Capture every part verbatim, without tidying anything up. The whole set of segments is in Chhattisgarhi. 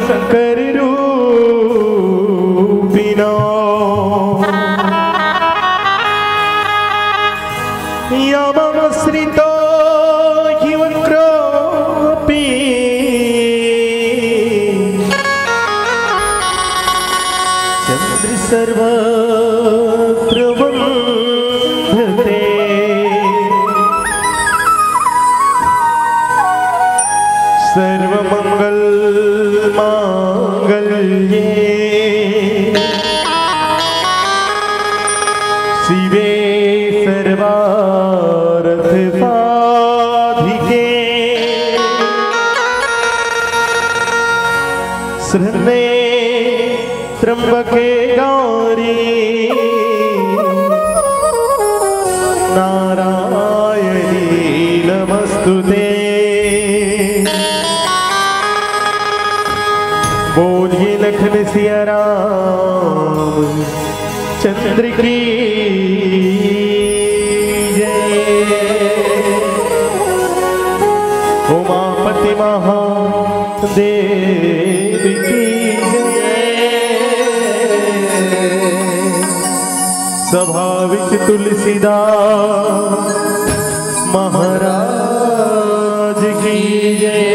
शंकर रूपिणो। यममाश्रितो हि वक्रोऽपि चन्द्रः सर्वत्र वन्दते। सर्वमंगल मांगल्ये शिवे सर्वार्थ साधिके शरण्ये त्र्यंबके गौरी नारायणी नमस्तुते। बोलिए लखन सिया राम चंद्र की जय। उमापति महादेव की जय। सभा विच तुलसीदास महाराज की जय।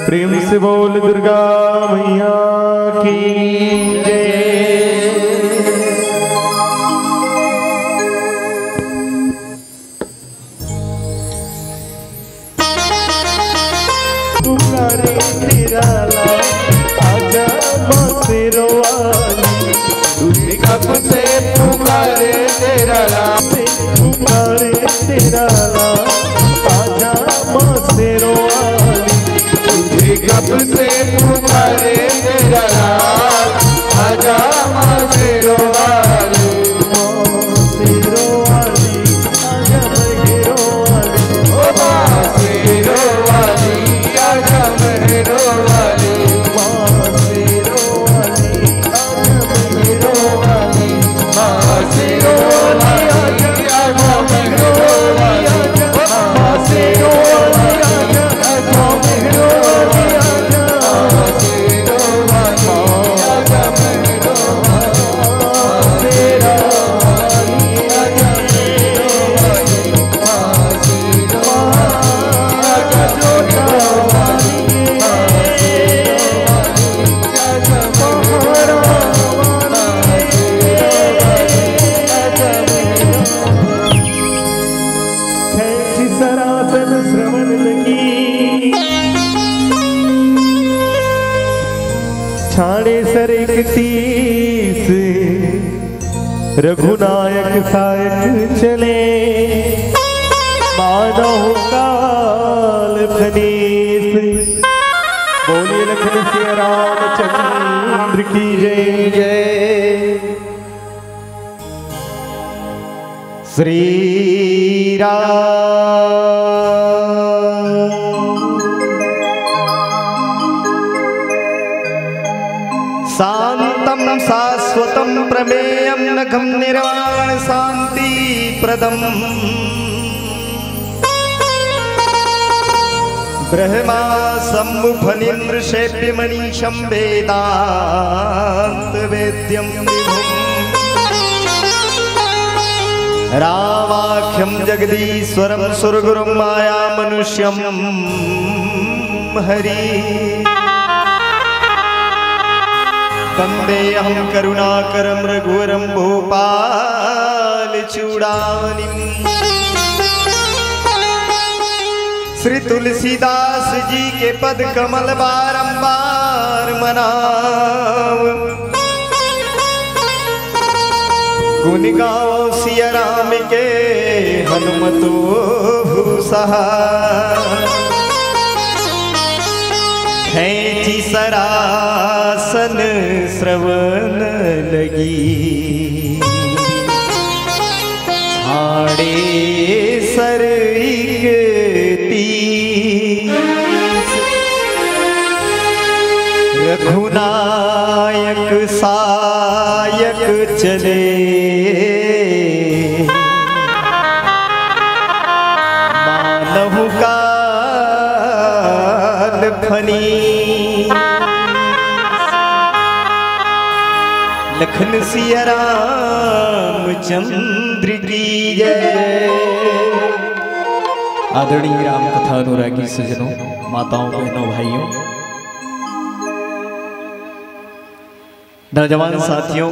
प्रेम से बोल दुर्गा मैया की जय। पुकारे तेरा लाल, आजा माँ शेरों वाली। तुझे कब से पुकारे तेरा लाल, पुकारे तेरा लाल, आजा माँ शेरों वाली। तुझे कब से पुकारे तेरा लाल, आजा माँ शेरों वाली। माँ शेरों वाली, आजा माँ शेरों वाली। ओ माँ शेरों वाली, आजा माँ शेरों वाली। माँ शेरों वाली, खैंची सरासन श्रवण लगी। छाड़े सर इकतीस रघुनायक सायक चले। मानव काल फनीस। बोलिए लखन सिया रामचंद्र की जय। जय श्री राम। शांतं शाश्वतं प्रमेयं नघं निर्वाण शांति प्रदम्। ब्रह्मा शंभु फणीन्द्र शैब्य मनीषं वेदांत वेद्यं विभुम्। रामाख्यं जगदीश्वरं सुरगुरुं माया मनुष्यं हरि। वंदेऽहं करुणाकरं रघुवरं भूपाल चूड़ामणिम्। श्री तुलसीदास जी के पद कमल बारंबार मनाव। गुण गावो सिया राम के हनुमतो सहाय। खैंची सरासन श्रवण लगी। छाड़े सर इकतीस रघुनायक सायक चले। मानव का खनी लखन सिया रामचंद्र की जय। आदरणीय राम कथा अनुरागी सज्जनों, माताओं, बहनों, भाइयों, नौजवान साथियों,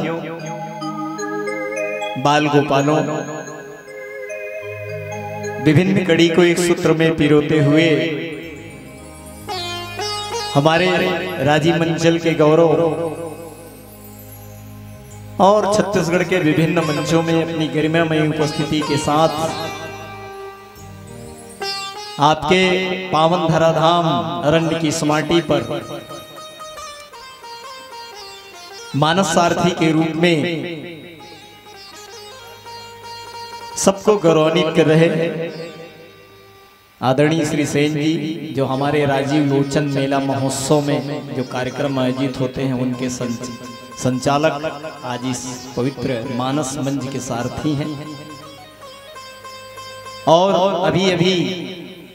बाल गोपालों, विभिन्न कड़ी को एक सूत्र में पिरोते हुए हमारे राजीव मंचल के गौरव और छत्तीसगढ़ के विभिन्न मंचों में अपनी गरिमामयी उपस्थिति के साथ आपके पावन धराधाम अरण्य की समाटी पर मानस सारथी के रूप में सबको गौरवान्वित कर रहे आदरणीय श्री सेन जी, जो हमारे राजीव लोचन मेला महोत्सव में जो कार्यक्रम आयोजित होते हैं, उनके संच-, संचालक आज इस पवित्र मानस मंच के सारथी हैं। और अभी-अभी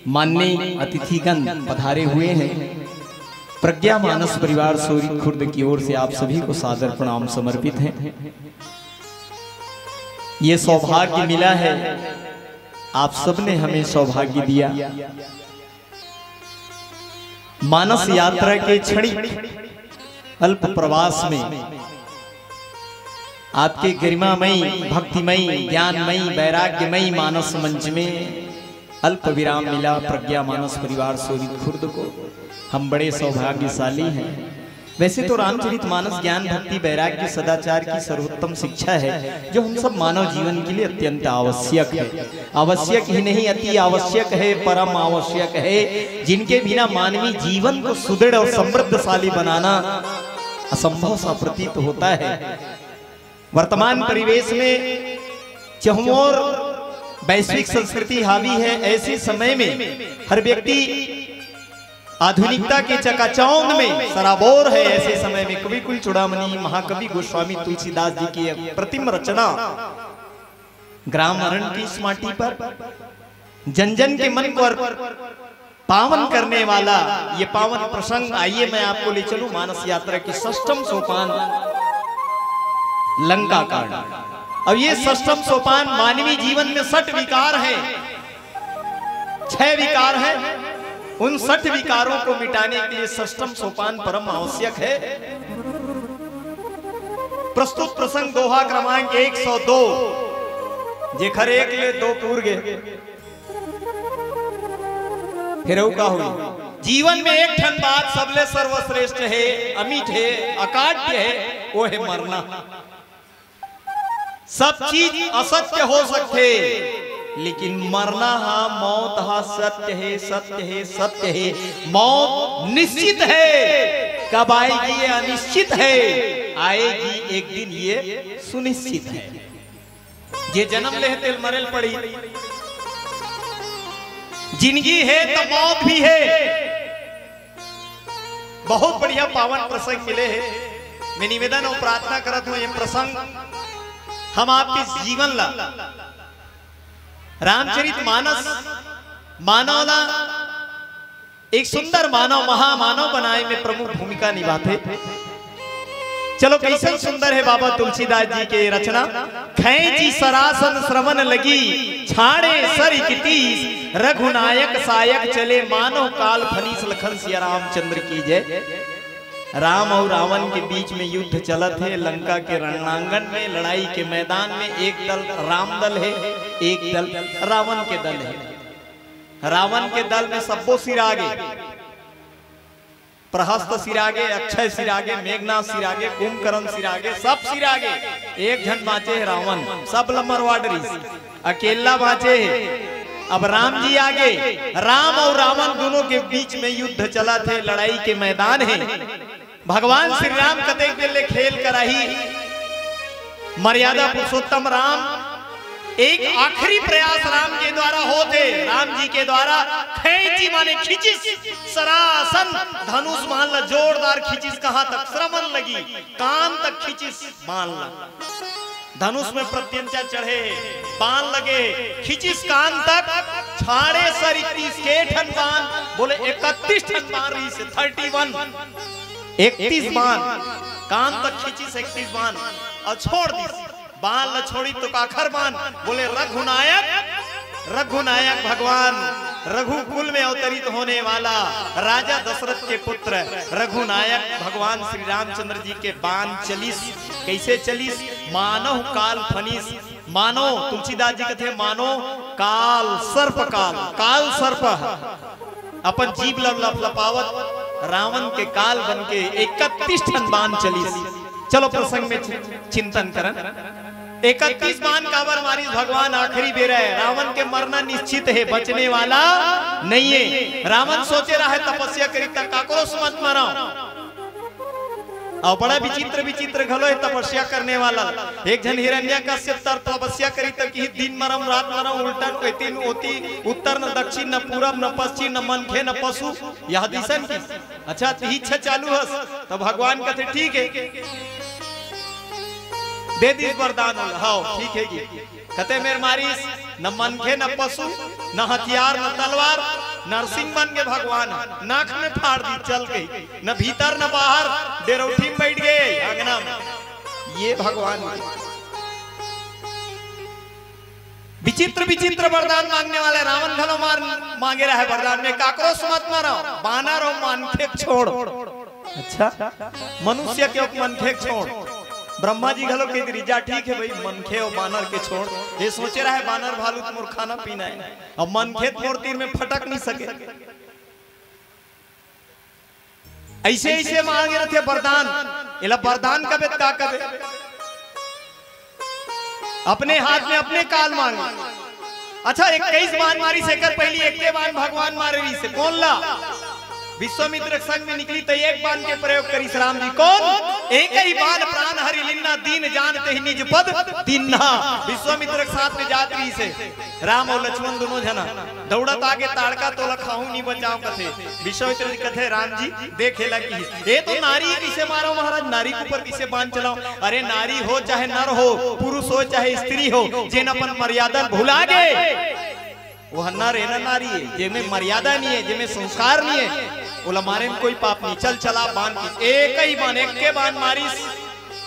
माननीय अतिथिगण पधारे हुए हैं। प्रज्ञा मानस परिवार सोरी खुर्द की ओर से आप सभी को सादर प्रणाम समर्पित है। ये सौभाग्य मिला है, आप सबने हमें सौभाग्य दिया। मानस यात्रा के क्षणिक अल्प प्रवास में आपके गरिमामयी, भक्तिमयी, ज्ञानमयी, वैराग्यमयी मानस मंच में अल्प विराम मिला प्रज्ञा मानस परिवार सोरी खुर्द को। हम बड़े सौभाग्यशाली हैं। वैसे तो रामचरित मानस ज्ञान, भक्ति, वैराग्य, सदाचार की सर्वोत्तम शिक्षा है, जो हम सब मानव जीवन के लिए अत्यंत आवश्यक है। आवश्यक ही नहीं, अति आवश्यक है, परम आवश्यक है, जिनके बिना मानवीय जीवन को सुदृढ़ और समृद्धशाली बनाना असंभव सा प्रतीत होता है। वर्तमान परिवेश में चहुंओर वैश्विक संस्कृति हावी है। ऐसे समय में हर व्यक्ति आधुनिकता के चकाचौंध में सराबोर है। ऐसे समय में कवि कुल चूड़ामणि महाकवि गोस्वामी तुलसीदास जी की अप्रतिम रचना ग्राम अरण्य की इस माटी पर जन जन के मन को अर्प-, पावन करने वाला ये पावन प्रसंग, आइए मैं आपको ले चलूं मानस यात्रा की षष्ठम सोपान लंका कांड। अब ये षष्ठम सोपान मानवीय जीवन में षट विकार है, छह विकार है, उन षट विकारों को मिटाने के लिए षष्ठम सोपान परम आवश्यक है। प्रस्तुत प्रसंग दोहा क्रमांक एक सौ दो, जेखर एक ले दो पूर गे, फिर अउ का हुई? जीवन में एक ठन बात सबले सर्वश्रेष्ठ है, अमिट है, अकाट्य है, वो है मरना। सब चीज असत्य हो सकथे, लेकिन मरना हा, मौत हा सत्य है, सत्य है, सत्य है। मौत निश्चित है, कब आएगी ये अनिश्चित है, आएगी एक दिन ये सुनिश्चित है। जे जन्म ले हे तेल मरेल पड़ी, जिंदगी है तो मौत भी है। बहुत बढ़िया पावन प्रसंग मिले हे। मैं निवेदन अउ प्रार्थना करत हूं, ये प्रसंग हम आपके जीवन ला, रामचरित मानस, मानव ला एक सुंदर मानव, महामानव बनाए में प्रमुख भूमिका निभाथे। चलो, कैसन सुंदर है बाबा तुलसीदास जी के रचना। खैंची सरासन श्रवण लगी, छाड़े सर इकतीस, रघुनायक सायक चले, मानव काल फनीस, लखन सिया रामचंद्र की जय। राम अउ रावण के बीच में युद्ध चलत हे, लंका के रणांगण में, लड़ाई के मैदान में। एक दल राम दल हे, एक दल रावण के दल हे। रावण के दल में सब्बो सिरागे, प्रहस्त सिरागे, अक्षय सिरागे, मेघनाथ सिरागे, कुंभकर्ण सिरागे, सब सिरागे। एक झन बांचे हे रावण, सब ल मरवा डरिस, अकेला बांचे हे। अब राम जी आगे, राम अउ रावण दोनों के बीच में युद्ध चलत हे, लड़ाई के मैदान हे। भगवान श्री राम कतेक बेर ले खेल कराही, मर्यादा पुरुषोत्तम राम, एक आखिरी प्रयास राम के द्वारा होत हे, राम जी के द्वारा खैंची माने खींचिस, सरासन धनुष बाण ला जोरदार खींचिस, कहां तक? श्रवण लगी, कान तक खींचिस बाण ला। धनुष में प्रत्यंचा चढ़े हे, बाण लगे हे, खींचिस कान तक, छाड़े सर इकतीस के ठन बाण, बोले इकतीस ठन बाण रहिस हे, थर्टी वन, इकतीस बाण, कान तक खींचिस इकतीस बाण, अउ छोड़ दिस। बाण ल छोड़ी तो काखर बाण, बोले रघुनायक, रघुनायक भगवान, रघुकुल में अवतरित होने वाला राजा दशरथ के पुत्र रघुनायक भगवान श्री रामचंद्र जी के बाण चलिस। कइसे चलिस? मानव काल फनिस। मानव, तुलसीदास जी कथे, मानव काल सर्प काल, काल सर्प ह। अपन जीभ ल लपलपावत रावण के काल बन के इकतीस ठन बाण चलिस। चलो प्रसंग में चि-, चिंतन करन। इकतीस बाण काबर मारिस भगवान? आखिरी बेरा हे, रावण के मरना निश्चित हे, बचने वाला नइ हे। रावण सोचे रहय तपस्या करी त काकरो से मत मरंव। अउ बड़ा विचित्र विचित्र घलो हे तपस्या करने वाला। एक झन हिरण्यकश्यप तर तपस्या करी त किही दिन मरंव, रात मरंव, उल्टा न कहितिन ओती, उत्तर न दक्षिण, न पूरब न पश्चिम, न मनखे न पशु, यह दिसन की। अच्छा, त इच्छा चालू हस, त भगवान कथे, "ठीक हे।" दे दिस वरदान, "हव, ठीक हे जी।" कथे मेर मारिस, न मनखे, न पशु, न हथियार, न तलवार, नरसिंह बन के भगवान ह, नाक में फाड़ दी, चल गई, न भीतर, न बाहर, डेरौठी में बैठ गए, अंगना में। ये भगवान के विचित्र विचित्र वरदान मांगने वाले रावण घलो मार मांगे रहय वरदान में, "काकरो से मत मरंव, बानर अउ मनखे के छोड़।" अच्छा, मनुष्य के अउ मनखे के छोड़। ब्रह्मा जी घलो कहि दिस, "जा ठीक हे भई, मनखे अउ बानर के छोड़।" ये सोचे रहय, "बानर भालू त मोर खाना पीना हे, अउ मनखे त मोर तीर में फटक नइ सके।" अइसे अइसे मांगे रहिथे वरदान, एला वरदान कबे त का कबे? अपने हाथ में अपने काल मांगे। अच्छा, इक्कीस बाण मारिस, एकर पहिली एके बाण भगवान मारे रहिस हे। कोन ला? विश्वामित्र के संग में निकली त एक बाण के प्रयोग करिस राम जी। कोन? "एक ही बाण प्राण हरि लीन्हा, दीन जान तेहि निज पद दीन्हा।" विश्वामित्र के साथ में जात रहिस हे राम अउ लक्ष्मण दूनों झना। दउड़त आगे, "ताड़का तोला खाहूं नइ बचांव," कथे। विश्वामित्र जी कथे, "राम जी, देख एला किहिस, ए तो नारी कइसे मारंव महाराज, नारी के ऊपर कइसे बाण चलांव?" अरे नारी हो चाहे नर हो, पुरुष हो चाहे स्त्री हो, जेन अपन मर्यादा ल भुला गे, वो ह नर हे न नारी हे। जेमे मर्यादा नइ हे, जेमे संस्कार नइ हे, ओला मारे में कोई पाप नइ। चल चला बाण की, एक ही बाण, एके बाण मारिस,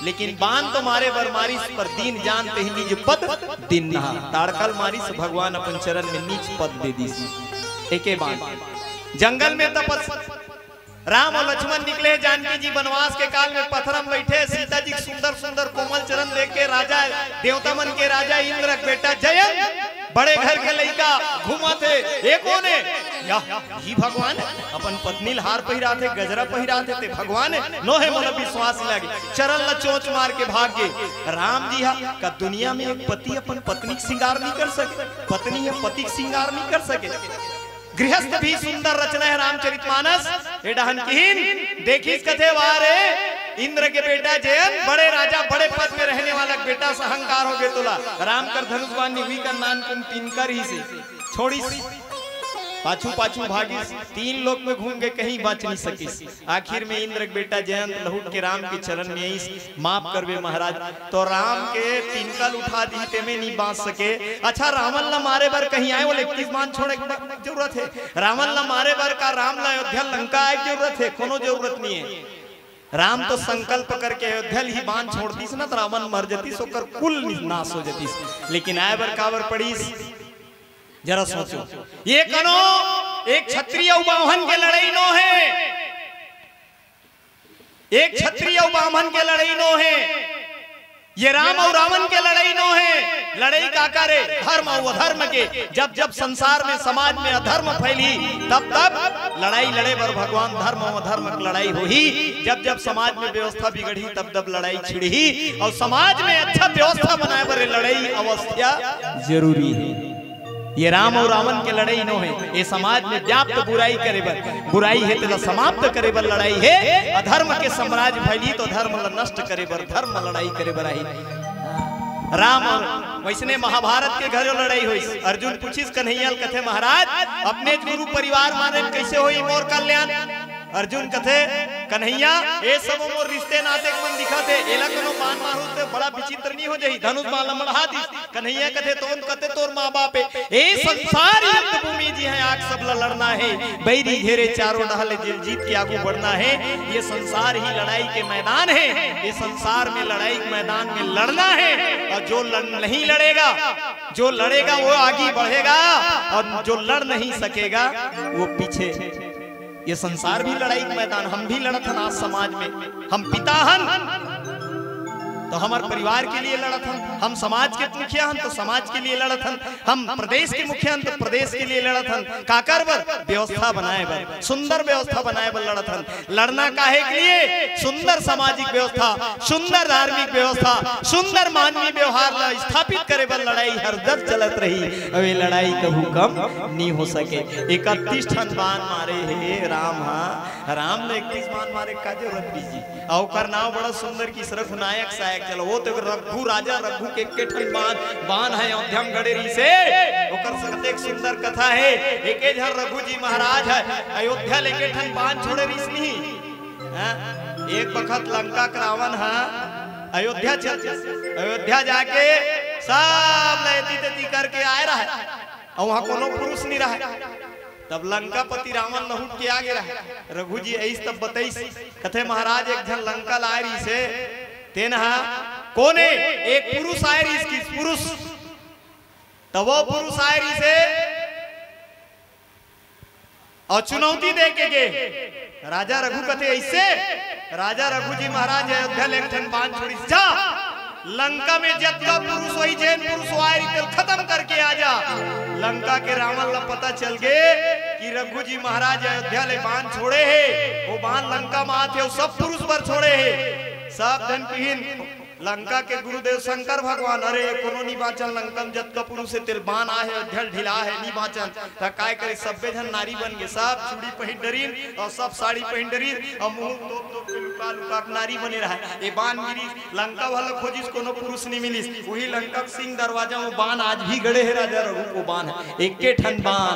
लेकिन बाण तो मारे बर मारिस, पर दीन जान तेहि निज पद दीन्हा। ताड़का ल मारिस, भगवान अपन चरण में नीच पद दे दिस। एके बाण। जंगल में तपस राम अउ लक्ष्मण निकले, जानकी जी बनवास के काल में पथरा म बइठे, सीता जी के सुंदर सुंदर कोमल चरण देख के राजा, देवता मन के राजा इंद्र के बेटा जयंत, बड़े घर के लइका घूमत हे, "ए कोन हे?" "या, ही भगवान, अपन पत्नी ल हार पहिरात हे, गजरा पहिरात हे, ते भगवान हे?" "नो हे, मोला विश्वास नइ लागे।" चरण ल चोंच मार के भाग गे। राम जी हा, का दुनिया में एक पति अपन पत्नी के श्रृंगार नइ कर सके? पत्नी ह पति के श्रृंगार नइ कर सके? गृहस्थ भी सुंदर रचना हे रामचरितमानस। ए डहन किहिन, देखिस कथे, "वाह रे, इंद्र के बेटा जयंत, बड़े राजा, बड़े पद में रहने वाला के बेटा से अहंकार हो गे तोला।" राम कर धनुष बाण निहुई कर नानकुन तिनका रहिस हे, छोड़िस, पाछू पाछू भागिस, तीन लोक में घूम के कहीं बांच नइ सकिस। आखिर में इंद्र के बेटा जयंत लहुट के राम के चरण में आइस, "माफ करबे महाराज, तो राम के तिनका ल उठा दी, तेमे नइ बांच सके।" अच्छा, रावण ला मारे बर कहीं आए, ओला इक्कीस बाण छोड़े के ब-, जरूरत हे? रावण ला मारे बर का राम ला अयोध्या लंका आए के जरूरत हे? कोनो जरूरत नइ हे। राम तो संकल्प करके अयोध्या ल ही बाण छोड़ दिस ना, त रावण मर जतिस, ओकर कुल नि-, नाश हो जतिस। लेकिन आए बर काबर पड़िस? जरा सोचो, ये कनो एक छत्री अउ बाम्हन के लड़ई नो हे, एक छत्री अउ बाम्हन के लड़ई नो हे, ये राम अउ रावण के लड़ई नो हे। लड़ई काकर हे? धर्म अउ अधर्म के। जब जब संसार में, समाज में अधर्म फैलही, तब तब लड़ई लड़े बर भगवान धर्म अउ अधर्म के लड़ई होही। जब जब समाज में व्यवस्था बिगड़ही, तब तब लड़ई छिड़ही। अउ समाज में अच्छा व्यवस्था बनाए बर ये लड़ई अवस्था जरूरी हे। ये राम अउ रावण के लड़ई नो हे, ये समाज में व्याप्त बुराई करे बर, बुराई हे तेला समाप्त करे बर लड़ई हे, अधर्म के साम्राज्य फैलही तो धर्म ला नष्ट करे बर धर्म लड़ई करे बर आही। राम अउ वइसने महाभारत के घलो लड़ई होइस। अर्जुन पूछिस कन्हैया ल, कथे, "महाराज, अपने गुरु परिवार मारे कइसे होही मोर कल्याण?" अर्जुन कथे, "कन्हैया, ए सबो मोर रिश्ते नाते के मन दिखत हे, एला कोनो बान मारहूं ते बड़ा विचित्र नहीं हो जाही?" धनुष बान ल मढ़ा दिस। कन्हैया कथे, "तोन कते तोर माँ बाप हे?" ए संसार युद्ध भूमि जी हे, आग सब ल लड़ना हे, बैरी घेरे चारों डहले, जेल जीत के आगू बढ़ना हे। ये संसार ही लड़ाई के मैदान हे, ये संसार में लड़ाई के मैदान में लड़ना हे, और जो लड़, नहीं लड़ेगा, जो लड़ेगा वो आगे बढ़ेगा, और जो लड़ नहीं सकेगा वो पीछे। ये संसार भी लड़ाई के मैदान, हम भी लड़त हन आज समाज में। हम पिता हन तो हमर परिवार के लिए लड़त हन, हम समाज के मुखिया हन तो समाज के लिए लड़त हन, हम प्रदेश के मुखिया हन तो प्रदेश के लिए लड़त हन। काकर बर? व्यवस्था बनाए बर, सुंदर व्यवस्था बनाए बर लड़त हन। लड़ना काहे के लिए? सुंदर सामाजिक व्यवस्था, सुंदर धार्मिक व्यवस्था, सुंदर मानवीय व्यवहार ला स्थापित करे बर लड़ाई हर दर चलत रही। अब ये लड़ाई कहूँ कम नहीं हो सके। इकतीस ठन बान मारे हे राम हा, राम ने इकतीस बान मारे का जरूरत बीजी? अउ ओकर नाव बड़ा सुंदर कि रघुनायक सहायक। चलो, वो तो रघु, राजा रघु के एके ठन बान, बान हे अयोध्या में गड़े रहिसे, ओकर से एक सुंदर कथा हे। एके झन रघु जी महाराज हे, अयोध्या ले एके ठन बान छोड़े रहिस नहीं। हाँ? एक बखत लंका के रावण हा अयोध्या चल, अयोध्या जाके सब ल एती तेती करके आए रहे, अउ वहाँ कोनो पुरुष नहीं रहे। तब लंकापति रावण लहुट के आगे रहे, रघु जी अइस तब बतइस, कथे, "महाराज, एक झन लंका ल आए रहिसे, तेन हा कोने एक पुरुष आए रहिस कि पुरुष, तब वो पुरुष आए रहिसे अउ चुनौती दे के गे।" राजा रघु कथे, "अइसे?" राजा रघु जी महाराज अयोध्या ले एक ठन बान छोड़िस, "जा, लंका में जतका पुरुष होही, जेन पुरुष आए रही, तेल खत्म करके आ जा।" लंका के रावण ला पता चल गे कि रघु जी महाराज अयोध्या ले बान छोड़े हे, वो बान लंका में आथे, वो सब पुरुष बर छोड़े हे। सब झन किहिन, लंका के गुरुदेव शंकर भगवान, "अरे, कोनो नी बाचन, लंका में जतका पुरुष हे, तेल बान आहे, अयोध्या ढिला हे, नी बाचन।" त काय करे, सब्बे झन नारी बन गे, सब चूड़ी पहिन डरिन अउ सब साड़ी पहिन डरिन अउ मुंह तोप तोप के लुका लुका के नारी बने रहे। ए बान गिरी, लंका वाला खोजिस, कोनो पुरुष नी मिलिस। वही लंका के सिंह दरवाजा में बान आज भी गड़े हे, राजा रघु को बान हे, एके ठन बान,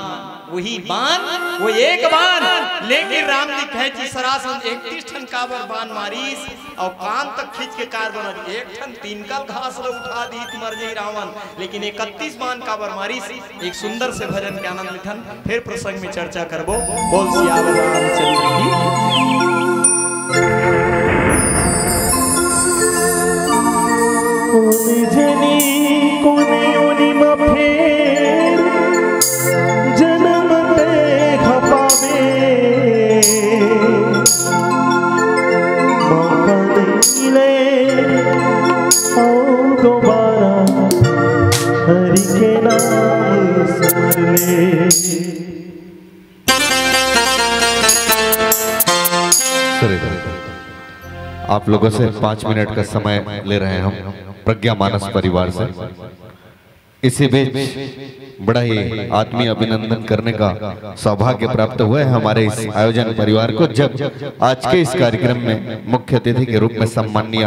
वही बान, वो एक बान, लेकिन राम जी कहे जी सरासन इकतीस ठन काबर बान मारिस, अउ कान तक खींच के कार बना दी। एक ठन तीन कल घास ल उठा दी त मर जाई रावण, लेकिन इकतीस बान काबर मारिस, एक सुंदर से भजन के आनंद उठन, फिर प्रसंग में चर्चा करबो। बोल सियावर रामचंद्र की। कोन जनी कोन योनि म फेर जनम ते खपावे, मौका नहीं ले आओ दोबारा हरि के नाम सर ले। सॉरी, आप लोगों से पाँच मिनट का समय ले रहे हैं हम प्रज्ञा मानस परिवार से। इसी बीच बड़ा ही आत्मीय अभिनंदन करने का सौभाग्य प्राप्त हुआ है हमारे इस आयोजन परिवार को, जब आज के इस कार्यक्रम में मुख्य अतिथि के रूप में सम्माननीय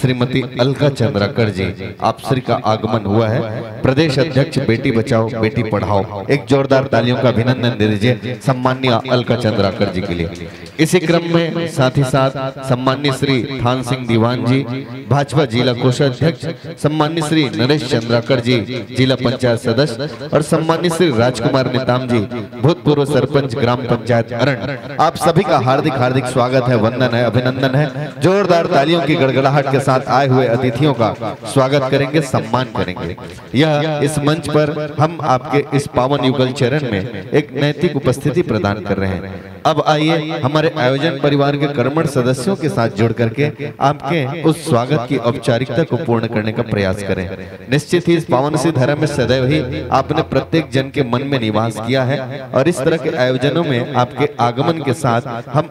श्रीमती अलका चंद्राकर जी आप श्री का आगमन हुआ है। प्रदेश अध्यक्ष बेटी बचाओ बेटी पढ़ाओ, एक जोरदार तालियों का अभिनंदन दे दीजिए सम्माननीय अलका चंद्राकर जी के लिए। इसी क्रम में साथ ही साथ सम्माननीय श्री थान सिंह दीवान जी, भाजपा जिला कोषाध्यक्ष, सम्माननीय श्री नरेश चंद्राकर जी, जिला पंचायत सदस्य, और सम्माननीय श्री राजकुमार नेताम जी, भूतपूर्व सरपंच ग्राम पंचायत अरण, आप सभी का हार्दिक हार्दिक स्वागत है, वंदन है, अभिनंदन है। जोरदार तालियों की गड़गड़ाहट के साथ आए हुए अतिथियों का स्वागत करेंगे, सम्मान करेंगे। यह इस मंच पर हम आपके इस पावन युगल चरण में एक नैतिक उपस्थिति प्रदान कर रहे हैं। अब आइए हमारे आयोजन परिवार के कर्मठ सदस्यों के साथ जुड़ करके आपके उस स्वागत की औपचारिकता को पूर्ण करने का प्रयास करें। निश्चित ही इस पावन सी धरा में सदैव ही आपने प्रत्येक जन के मन में निवास किया है और इस तरह के आयोजनों में आपके आगमन के साथ हम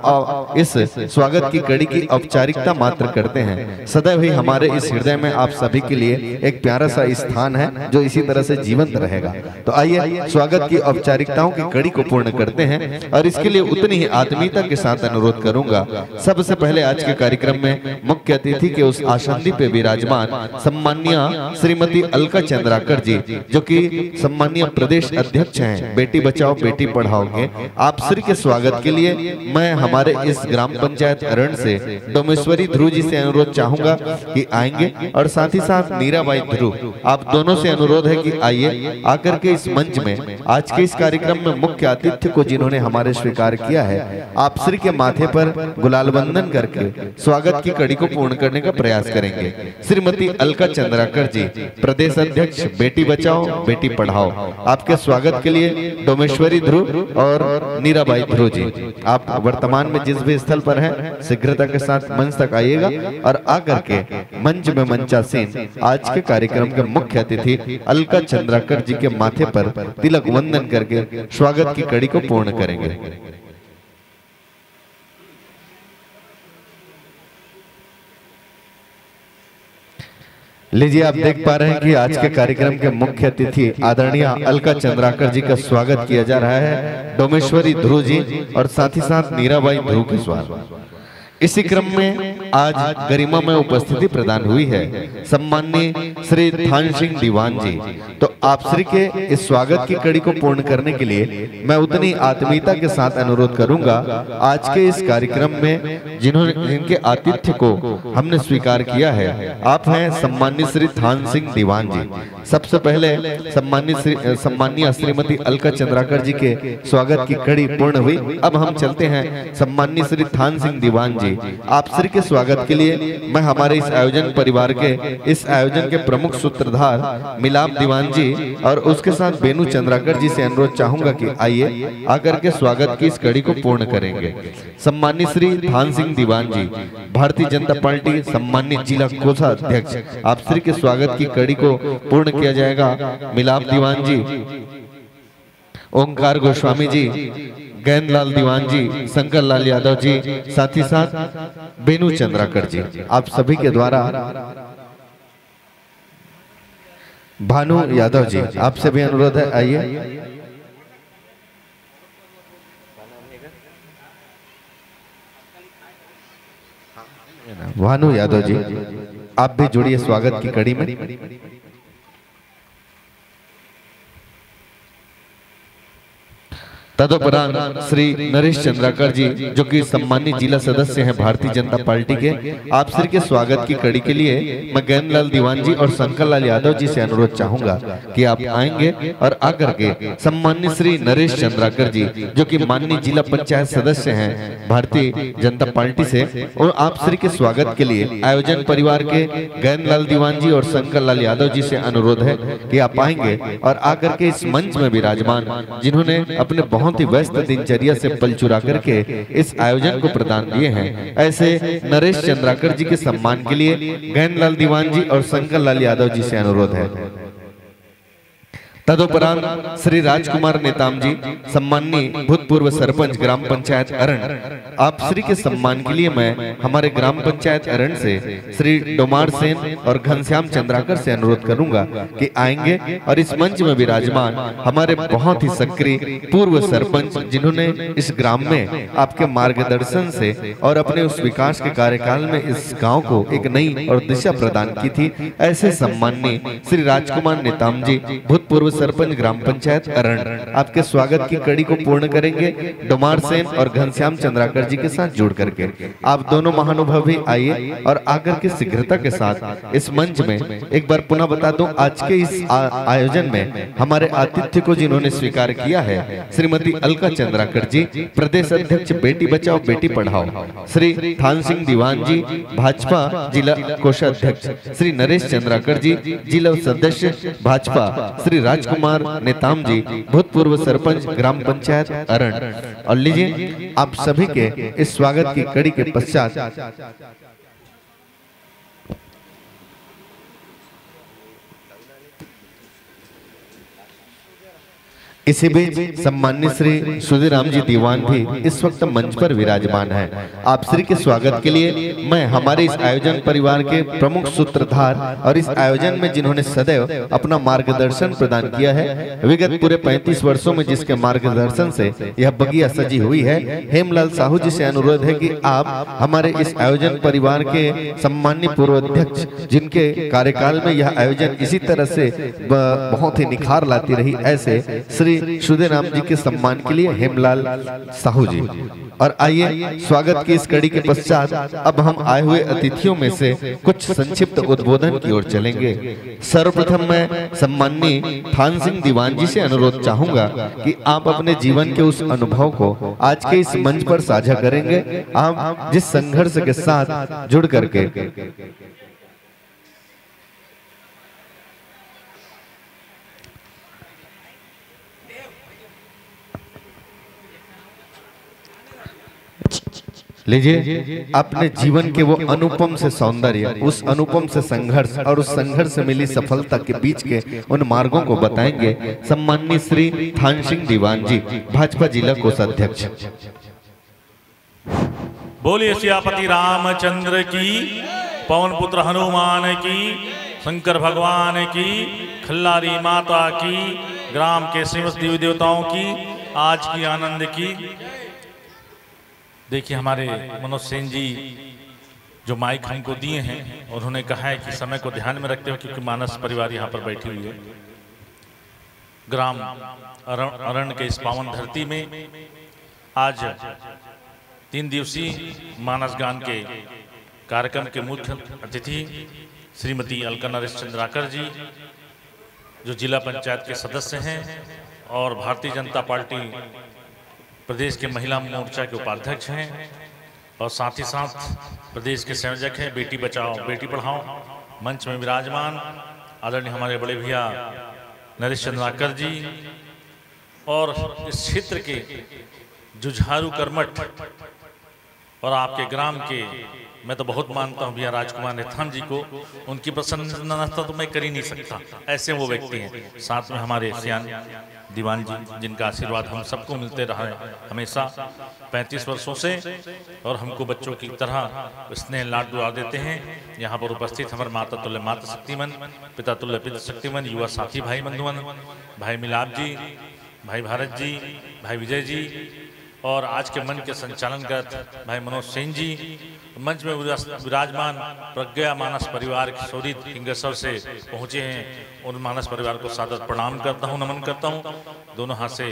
इस स्वागत की कड़ी की औपचारिकता मात्र करते हैं। सदैव ही हमारे इस हृदय में आप सभी के लिए एक प्यारा सा स्थान है जो इसी तरह से जीवंत रहेगा। तो आइए स्वागत की औपचारिकताओं की कड़ी को पूर्ण करते हैं और इसके लिए उतनी ही आत्मीयता के साथ अनुरोध करूंगा, सबसे पहले आज के कार्यक्रम में मुख्य अतिथि के उस आसंदी पे विराजमान सम्मानिया श्रीमती अलका चंद्राकर जी, जो कि सम्मानिया प्रदेश अध्यक्ष हैं बेटी बचाओ बेटी पढ़ाओ के, आप श्री के स्वागत के लिए मैं हमारे इस ग्राम पंचायत अरण से डोमेश्वरी ध्रुव जी से अनुरोध चाहूंगा कि आएंगे, और साथ ही साथ नीराबाई ध्रुव, आप दोनों से अनुरोध है कि आइए, आकर के इस मंच में आज के इस कार्यक्रम में मुख्य आतिथ्य को जिन्होंने हमारे स्वीकार किया है, आप श्री के माथे पर गुलाल वंदन करके स्वागत की कड़ी को पूर्ण करने का प्रयास करेंगे। श्रीमती अलका चंद्राकर जी, प्रदेश अध्यक्ष बेटी बचाओ बेटी पढ़ाओ, आपके स्वागत के लिए डोमेश्वरी ध्रुव और नीराबाई ध्रुव जी, आप वर्तमान में जिस भी स्थल पर हैं, शीघ्रता के साथ मंच तक आइएगा और आकर के मंच में मंचासीन आज के कार्यक्रम के मुख्य अतिथि अलका चंद्राकर जी के माथे पर तिलक वंदन करके स्वागत की कड़ी को पूर्ण करेंगे। लीजिए, आप देख पा रहे हैं कि आज के कार्यक्रम के मुख्य अतिथि आदरणीय अलका चंद्राकर जी का स्वागत किया जा रहा है डोमेश्वरी ध्रुव जी और साथ ही साथ नीराबाई ध्रुव के स्वागत। इसी क्रम में आज गरिमा में उपस्थिति प्रदान हुई है सम्माननीय श्री थान सिंह दीवान जी। तो आप श्री के इस स्वागत की कड़ी को पूर्ण करने के लिए मैं उतनी आत्मीयता के साथ अनुरोध करूंगा, आज के इस कार्यक्रम में जिन्होंने, जिनके आतिथ्य को हमने स्वीकार किया है, आप हैं सम्माननीय श्री थान सिंह दीवान जी। सबसे पहले सम्माननीय श्री, सम्माननीय श्रीमती अलका चंद्राकर जी के स्वागत की कड़ी पूर्ण हुई। अब हम चलते हैं सम्माननीय श्री थान सिंह दीवान जी, आप श्री के स्वागत के लिए मैं हमारे इस आयोजन परिवार के, इस आयोजन के प्रमुख सूत्रधार मिलाप दीवान जी और उसके साथ बेनू चंद्राकर जी से अनुरोध चाहूंगा कि आइए, आकर के स्वागत की इस कड़ी को पूर्ण करेंगे। सम्मानित श्री थान सिंह दीवान जी, भारतीय जनता पार्टी सम्मानित जिला कोषाध्यक्ष, आप श्री के स्वागत की कड़ी को पूर्ण किया जाएगा। मिलाप दीवान जी, ओंकार गोस्वामी जी, गैंदलाल दीवान जी, शंकर लाल यादव जी, साथ ही साथ बेनू चंद्राकर जी, आप सभी के द्वारा, भानु यादव जी, आपसे भी अनुरोध है, आइए। भानु यादव जी, आप भी जुड़िए स्वागत की कड़ी में। तदुपरांत श्री नरेश चंद्राकर जी, जो कि सम्मानित जिला सदस्य हैं भारतीय जनता पार्टी के, आप श्री के स्वागत की कड़ी के लिए मैं गैंदलाल दीवान जी और शंकर लाल यादव जी से अनुरोध चाहूंगा कि आप आएंगे और आकर के सम्मानित श्री नरेश चंद्राकर जी, जो कि माननीय जिला पंचायत सदस्य हैं भारतीय जनता पार्टी से, और आप श्री के स्वागत के लिए आयोजन परिवार के गैंदलाल दीवान जी और शंकर लाल यादव जी से अनुरोध है कि आप आएंगे और आकर के इस मंच में विराजमान, जिन्होंने अपने बहुत ही व्यस्त दिनचर्या से पल चुरा करके इस आयोजन को प्रदान दिए हैं, ऐसे नरेश चंद्राकर जी के सम्मान के लिए गैंदलाल दीवान जी और शंकर लाल यादव जी से अनुरोध है। तदुपरांत श्री राजकुमार नेताम जी, सम्माननीय भूतपूर्व सरपंच ग्राम पंचायत अरण, आप श्री के सम्मान के लिए मैं हमारे ग्राम पंचायत अरण से श्री डोमार सेन और घनश्याम चंद्राकर से अनुरोध करूंगा कि आएंगे और इस मंच में विराजमान हमारे बहुत ही सक्रिय पूर्व सरपंच, जिन्होंने इस ग्राम में आपके मार्गदर्शन से और अपने उस विकास के कार्यकाल में इस गांव को एक नई और दिशा प्रदान की थी, ऐसे सम्माननीय श्री राजकुमार नेताम जी, भूतपूर्व सरपंच ग्राम पंचायत अरण, आपके स्वागत की कड़ी को पूर्ण करेंगे। डोमार सेन और घनश्याम चंद्राकर जी के साथ जुड़ करके आप दोनों महानुभाव भी आइए और आकर के शीघ्रता के साथ इस मंच में, एक बार पुनः बता दूं, आज के इस आ-, आयोजन में हमारे आतिथ्य को जिन्होंने स्वीकार किया है, श्रीमती अलका चंद्राकर जी, प्रदेश अध्यक्ष बेटी बचाओ बेटी पढ़ाओ, श्री थान सिंह दीवान जी, भाजपा जिला कोषाध्यक्ष, श्री नरेश चंद्राकर जी, जिला सदस्य भाजपा, श्री राजकुमार नेताम जी, भूतपूर्व सरपंच ग्राम पंचायत अरण। और लीजिए, आप सभी के इस स्वागत की कड़ी के पश्चात इसी बीच सम्मानित श्री सुधीराम जी दीवान भी इस वक्त मंच पर विराजमान हैं। आप श्री के स्वागत के लिए मैं हमारे इस आयोजन परिवार के प्रमुख सूत्रधार और इस आयोजन में जिन्होंने सदैव अपना मार्गदर्शन प्रदान किया है, विगत पूरे पैंतीस वर्षों में जिसके मार्गदर्शन से यह बगिया सजी हुई है, हेमलाल साहू जी से अनुरोध है कि आप हमारे इस आयोजन परिवार के सम्माननीय पूर्व अध्यक्ष, जिनके कार्यकाल में यह आयोजन इसी तरह से ब-, बहुत ही निखार लाती रही, ऐसे श्री सुधीराम जी के सम्मान के लिए हेमलाल साहू जी। और आइए, स्वागत की इस कड़ी के पश्चात अब हम आए हुए अतिथियों में से कुछ संक्षिप्त उद्बोधन की ओर चलेंगे। सर्वप्रथम मैं सम्माननीय थान सिंह दीवान जी से अनुरोध चाहूंगा कि आप अपने जीवन के उस अनुभव को आज के इस मंच पर साझा करेंगे, आप जिस संघर्ष के साथ जुड़ करके। लीजिए, अपने जीवन के वो अनुपम से सौंदर्य, उस अनुपम से संघर्ष और उस संघर्ष से मिली सफलता के बीच के उन मार्गों को बताएंगे सम्माननीय श्री थान सिंह दीवान जी, भाजपा जिला कोषाध्यक्ष। बोलिए सियापति रामचंद्र की, पवन पुत्र हनुमान की, शंकर भगवान की, खल्लारी माता की, ग्राम के समस्त देवी देवताओं की, आज की आनंद की। देखिए, हमारे मनोज सेन जी जो माइक हमको दिए हैं, उन्होंने कहा है कि समय को ध्यान में रखते हुए, क्योंकि मानस परिवार यहाँ पर बैठी हुई है, ग्राम अरण-, अरण्य के इस पावन धरती में आज तीन दिवसीय मानस गान के कार्यक्रम के मुख्य अतिथि श्रीमती अलका नरेश चंद्राकर जी, जो जिला पंचायत के सदस्य हैं और भारतीय जनता पार्टी प्रदेश के महिला मोर्चा के उपाध्यक्ष हैं और साथ ही साथ प्रदेश के संयोजक हैं बेटी बचाओ बेटी पढ़ाओ। मंच में विराजमान आदरणीय हमारे बड़े भैया नरेश चंद्राकर जी और इस क्षेत्र के जुझारू कर्मठ और आपके ग्राम के, मैं तो बहुत मानता हूं भैया राजकुमार नेथान जी को, उनकी प्रशंसा तो मैं कर ही नहीं सकता, ऐसे वो व्यक्ति हैं। साथ में हमारे सियान दीवान जी, जिनका आशीर्वाद हम सबको मिलते रहा है हमेशा पैंतीस वर्षों से, और हमको बच्चों की तरह स्नेह लाड दुआ देते हैं। यहाँ पर उपस्थित हमारे माता तुल्य माता शक्तिमन, पिता तुल्य पिता शक्तिमन, युवा साथी भाई बंधुमन, भाई मिलाप जी, भाई भारत जी, भाई विजय जी, और आज के मंच के संचालन करत भाई मनोज सेन जी, मंच में विराज-, विराजमान प्रज्ञा मानस परिवार के शोधित सिंगेश्वर से पहुंचे हैं, उन मानस परिवार को सादर प्रणाम करता हूं, नमन करता हूं। दोनों हाथ से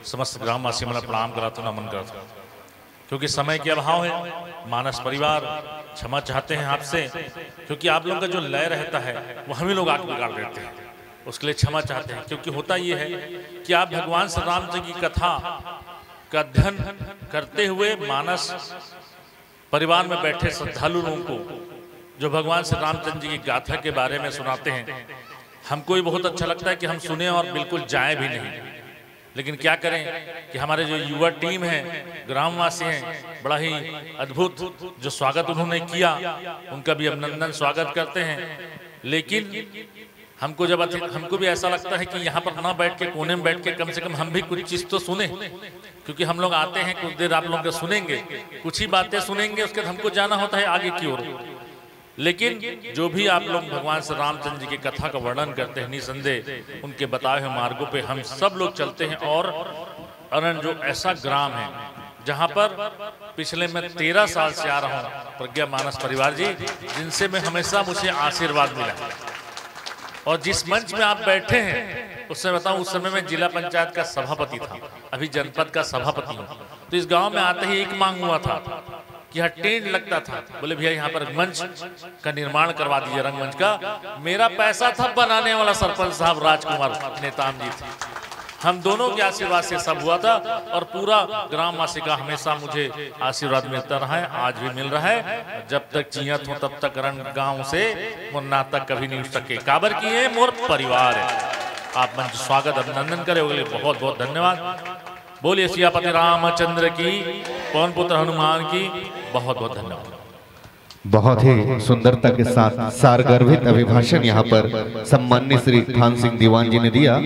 समस्त ग्रामवासी मतलब प्रणाम करता हूं, नमन करता हूं। क्योंकि समय के अभाव है, मानस परिवार क्षमा चाहते हैं आपसे, क्योंकि आप लोगों का जो लय रहता है वो हम ही लोग आके बिगाड़ देते हैं, उसके लिए क्षमा चाहते हैं। क्योंकि होता ये है कि आप भगवान श्री रामचंद्र की कथा का अध्ययन करते हुए मानस परिवार में बैठे श्रद्धालु लोगों को जो भगवान श्री रामचंद्र जी की गाथा के बारे में सुनाते हैं, हमको भी बहुत अच्छा लगता है कि हम सुने और बिल्कुल जाए भी नहीं। लेकिन क्या करें कि हमारे जो युवा टीम है, ग्रामवासी हैं, बड़ा ही अद्भुत जो स्वागत उन्होंने किया, उनका भी अभिनंदन, स्वागत करते हैं। लेकिन हमको जब अति-, हमको भी ऐसा लगता है कि यहाँ पर ना बैठ के, कोने में बैठ के कम से कम हम भी कुछ चीज़ तो सुने, क्योंकि हम लोग आते हैं, कुछ देर आप लोगों के सुनेंगे, कुछ ही बातें सुनेंगे, उसके बाद हमको जाना होता है आगे की ओर। लेकिन जो भी आप लोग भगवान श्री रामचंद्र जी की कथा का वर्णन करते हैं, निसंदेह उनके बताए हुए मार्गों पे हम सब लोग चलते हैं। और अरण जो ऐसा ग्राम है जहाँ पर पिछले मैं तेरह साल से आ रहा हूँ, प्रज्ञा मानस परिवार जी, जिनसे मैं हमेशा, मुझे आशीर्वाद मिला है। और जिस मंच में आप बैठे हैं, उससे बताऊं, उस समय मैं जिला पंचायत का सभापति था, अभी जनपद का सभापति हूँ। तो इस गांव में आते ही एक मांग हुआ था कि यहाँ टेंट लगता था, बोले, "भैया, यहाँ पर मंच का निर्माण करवा दीजिए, रंगमंच का।" मेरा पैसा था बनाने वाला, सरपंच साहब राजकुमार नेताम जी थे। हम दोनों के आशीर्वाद से सब हुआ था और पूरा ग्रामवासी का हमेशा मुझे आशीर्वाद मिलता रहा है, आज भी मिल रहा है। जब तक जियत हूँ तब तक अरण गांव से मोर नाता कभी नहीं उठ सके, काबर कि ये मोर परिवार है। आप मंच स्वागत अभिनंदन करे, ओकरे लिए बहुत बहुत धन्यवाद। बोलिए सियापति रामचंद्र की, पवन पुत्र हनुमान की, बहुत बहुत धन्यवाद। बहुत ही सुंदरता के साथ सारगर्भित अभिभाषण यहाँ पर सम्माननीय श्री थान सिंह दीवान जी ने दिया।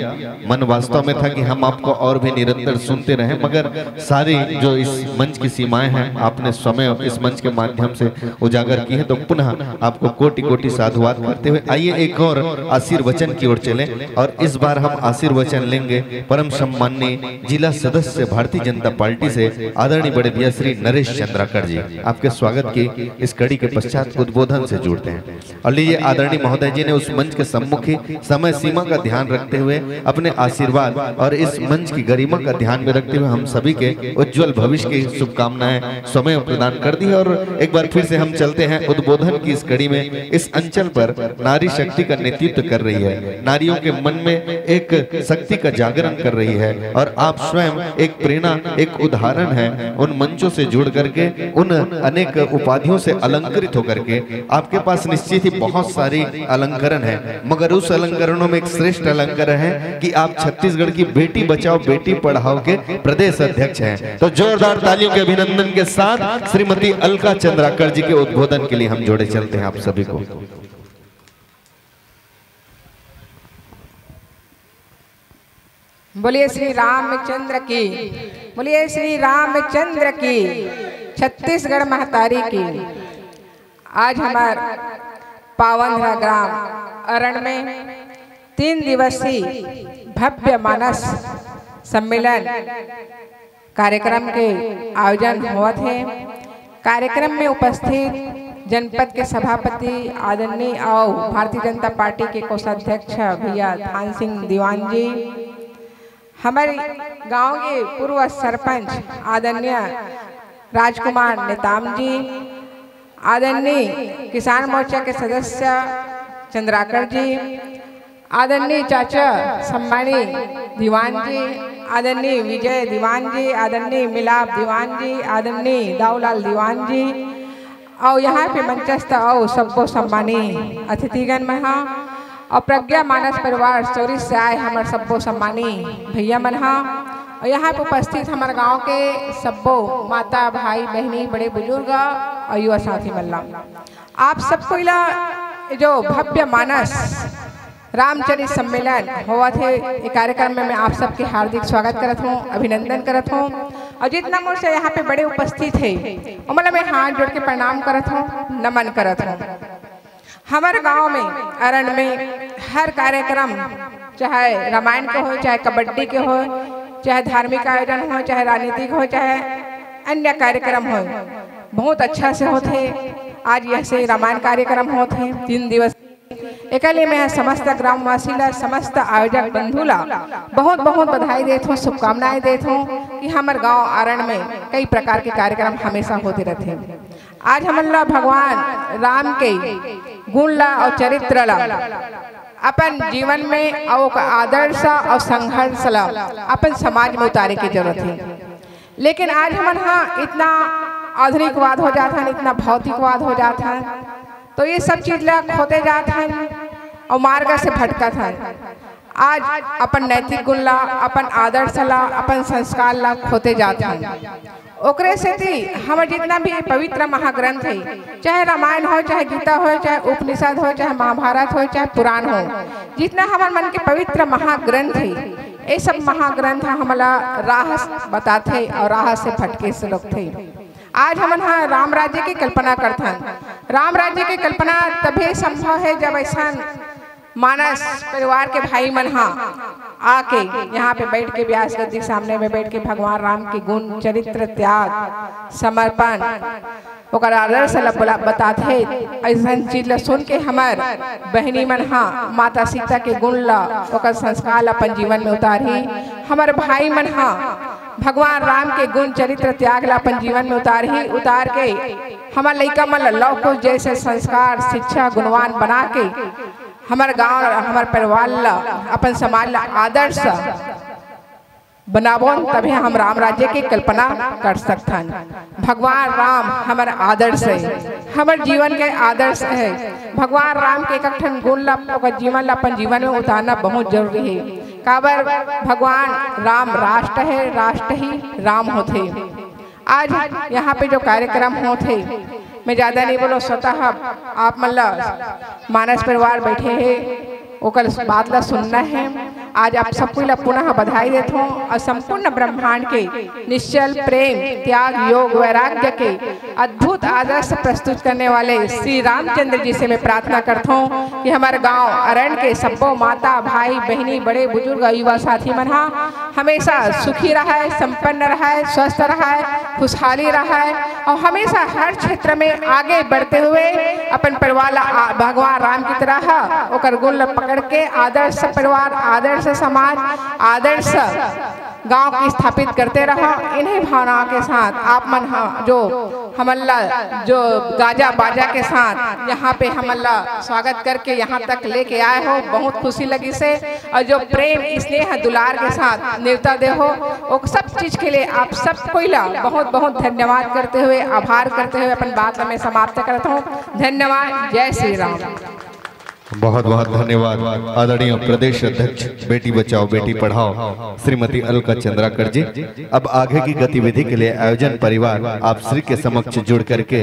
मन वास्तव में था कि हम आपको और भी निरंतर सुनते रहें, मगर सारी जो इस मंच की सीमाएं हैं, आपने स्वयं इस मंच के माध्यम से उजागर की है, तो पुनः आपको कोटि कोटि साधुवाद करते हुए आइए एक और आशीर्वचन की ओर चलें। और इस बार हम आशीर्वचन लेंगे परम सम्माननीय जिला सदस्य भारतीय जनता पार्टी से आदरणीय बड़े भैया श्री नरेश चंद्राकर जी। आपके स्वागत की इस कड़ी के पश्चात उद्बोधन से जुड़ते हैं। और लीजिए, आदरणीय महोदय जी ने उस मंच के सम्मुखी समय सीमा का ध्यान रखते हुए अपने आशीर्वाद और इस मंच की गरिमा का ध्यान में रखते हुए हम सभी के उज्जवल भविष्य की शुभकामनाएं समय प्रदान कर दी है। और एक बार फिर से हम चलते हैं उद्बोधन की इस कड़ी में। इस अंचल पर नारी शक्ति का नेतृत्व कर रही है, नारियों के मन में एक शक्ति का जागरण कर रही है, और आप स्वयं एक प्रेरणा, एक उदाहरण है। उन मंचों से जुड़ करके उन अनेक उपाधियों से अलंकृत होकर के आपके पास निश्चित ही बहुत सारी अलंकरण है, मगर उस अलंकरणों में एक श्रेष्ठ अलंकरण है कि आप छत्तीसगढ़ की बेटी बचाओ बेटी पढ़ाओ के प्रदेश अध्यक्ष हैं। तो जोरदार तालियों के अभिनंदन के साथ श्रीमती अलका चंद्राकर जी के उद्बोधन के लिए हम जोड़े चलते हैं आप सभी को। बोलिए श्री रामचंद्र की, बोलिए श्री रामचंद्र की, छत्तीसगढ़ महतारी की। आज हमार पावन ग्राम अरण में तीन दिवसीय भव्य मानस सम्मेलन कार्यक्रम के आयोजन होवत हे। कार्यक्रम में उपस्थित जनपद के सभापति आदरणीय अउ भारतीय जनता पार्टी के कोषाध्यक्ष भैया थान सिंह दीवान जी, हमर गांव के पूर्व सरपंच आदरणीय राजकुमार नेताम जी, आदरणीय किसान मोर्चा के सदस्य चंद्राकर जी, आदरणीय चाचा सम्मानी दीवान जी, आदरणीय विजय दीवान जी, आदरणीय मिलाप दीवान जी, आदरणीय दाऊलाल दीवान जी, अउ यहाँ पे मंचस्थ अउ सब्बो सम्मानी अतिथिगण मन ह, अउ प्रज्ञा मानस परिवार चौरी से आए हमर सब्बो सम्मानी भैया मन ह, अउ यहाँ पे उपस्थित हमर गांव के सब्बो माता, भाई, बहिनी, बड़े बुजुर्ग अउ युवा साथी मन ला, आप सबको इला जो भव्य मानस रामचरित सम्मेलन होवत हे, ये कार्यक्रम में मैं आप सबके हार्दिक स्वागत करत हूँ, अभिनंदन करत हूँ। और जितना मोर से यहाँ पे बड़े उपस्थित हे, ओमन ला मैं हाथ जोड़ के प्रणाम करत हूँ, नमन करत हूँ। हमर गांव में, अरण में हर कार्यक्रम, चाहे रामायण के हो, चाहे कबड्डी के हो, चाहे धार्मिक आयोजन हो, चाहे राजनीतिक हो, चाहे अन्य कार्यक्रम हो, बहुत अच्छा से होथे। आज ऐसे रामायण कार्यक्रम होथे, तीन दिवस। एकर लिए मैं समस्त ग्रामवासी ला, समस्त आयोजक बंधु ला बहुत बहुत बधाई देत हूँ, शुभकामनाएं देत हूँ कि हमर गांव अरण में कई प्रकार के कार्यक्रम हमेशा होते रहते हैं। आज हमन ला भगवान राम के गुण ला और चरित्र ला अपन जीवन में और ओकर आदर्श और संघर्ष ला अपन समाज में उतारे के जरूरत है। लेकिन आज हमन हा इतना आधुनिकवाद हो जात हन, इतना भौतिकवाद हो जात हन, तो ये सब चीज ला खोते जात हन और मार्ग से भटकत हन। आज अपन नैतिक गुण ला, अपन आदर्श ला, अपन संस्कार ला खोते जात हन। ओकरे सेती हमर जितना भी पवित्र महाग्रंथ है, चाहे रामायण हो, चाहे गीता हो, चाहे उपनिषद हो, चाहे महाभारत हो, चाहे पुराण हो, जितना हमर मन के पवित्र महाग्रंथ है, ये सब महाग्रंथ हमला राह बताथे और राह से भटके से रोकथे। आज हमन हा राम राज्य के कल्पना करथन। राम राज्य के कल्पना तभे संभव है जब ऐसा मानस परिवार के भाई मन हा आके यहाँ पे बैठ के व्यास गद्दी के सामने में बैठ के भगवान राम के गुण, चरित्र, त्याग, समर्पण, ओकर आदर्श ला बोला बताथे। ऐसन चीज ला सुन के हमर बहिनी मन हा माता सीता के गुण ला, ओकर संस्कार ला अपन जीवन में उतारही। हमर भाई मन हा भगवान राम के गुण, चरित्र, त्याग ला अपन जीवन में उतारही, उतार के हमर लइका मन ला लव कुश जैसे संस्कार, शिक्षा, गुणवान बना के हमर गांव ला, हमर परिवार ला, अपन समाज ला आदर्श बनाबोन, तभे हम राम राज्य के कल्पना कर सकथन। भगवान राम हमर आदर्श है, हमर जीवन के आदर्श है। भगवान राम के एक ठन गुण ला, ओकर जीवन ला अपन जीवन में उतारना बहुत जरूरी है। काबर भगवान राम राष्ट्र है, राष्ट्र ही राम होथे। आज यहाँ पे जो कार्यक्रम होथे, मैं ज्यादा नहीं बोलो, स्वतः आप मन ला मानस परिवार बैठे हे, ओकर बात ला सुनना है। आज आप सब कोई ला पुनः बधाई देत हूँ और संपूर्ण ब्रह्मांड के निश्चल प्रेम, त्याग, योग, वैराग्य के अद्भुत आदर्श प्रस्तुत करने वाले श्री रामचंद्र जी से मैं प्रार्थना करता हूँ कि हमारे गांव अरण के सब्बो माता, भाई, बहिनी, बड़े बुजुर्ग और युवा साथी मन हा हमेशा सुखी रहय, संपन्न रहय, स्वस्थ रहय, खुशहाली रहय और हमेशा हर क्षेत्र में आगे बढ़ते हुए अपन परिवार ला आ-, भगवान राम की तरह ओकर गुण ला पकड़ के आदर्श परिवार, आदर्श समाज, आदर्श गांव की स्थापित करते रहा। इन्हीं भावनाओं के साथ आप मन हा जो हमन ला जो गाजा बाजा के साथ यहाँ पे हमन ला स्वागत करके यहाँ तक लेके आए हो, बहुत खुशी लगी से। और जो प्रेम, स्नेह, दुलार के साथ नेवता दे हो, वो सब चीज के लिए आप सब कोई ला बहुत बहुत धन्यवाद करते हुए, आभार करते हुए अपन बात ला मैं समाप्त करता हूँ। धन्यवाद। जय श्री राम। बहुत बहुत धन्यवाद आदरणीय प्रदेश अध्यक्ष बेटी बचाओ बेटी पढ़ाओ श्रीमती अलका चंद्राकर जी। अब आगे की गतिविधि के लिए आयोजन परिवार आप श्री के समक्ष जुड़ करके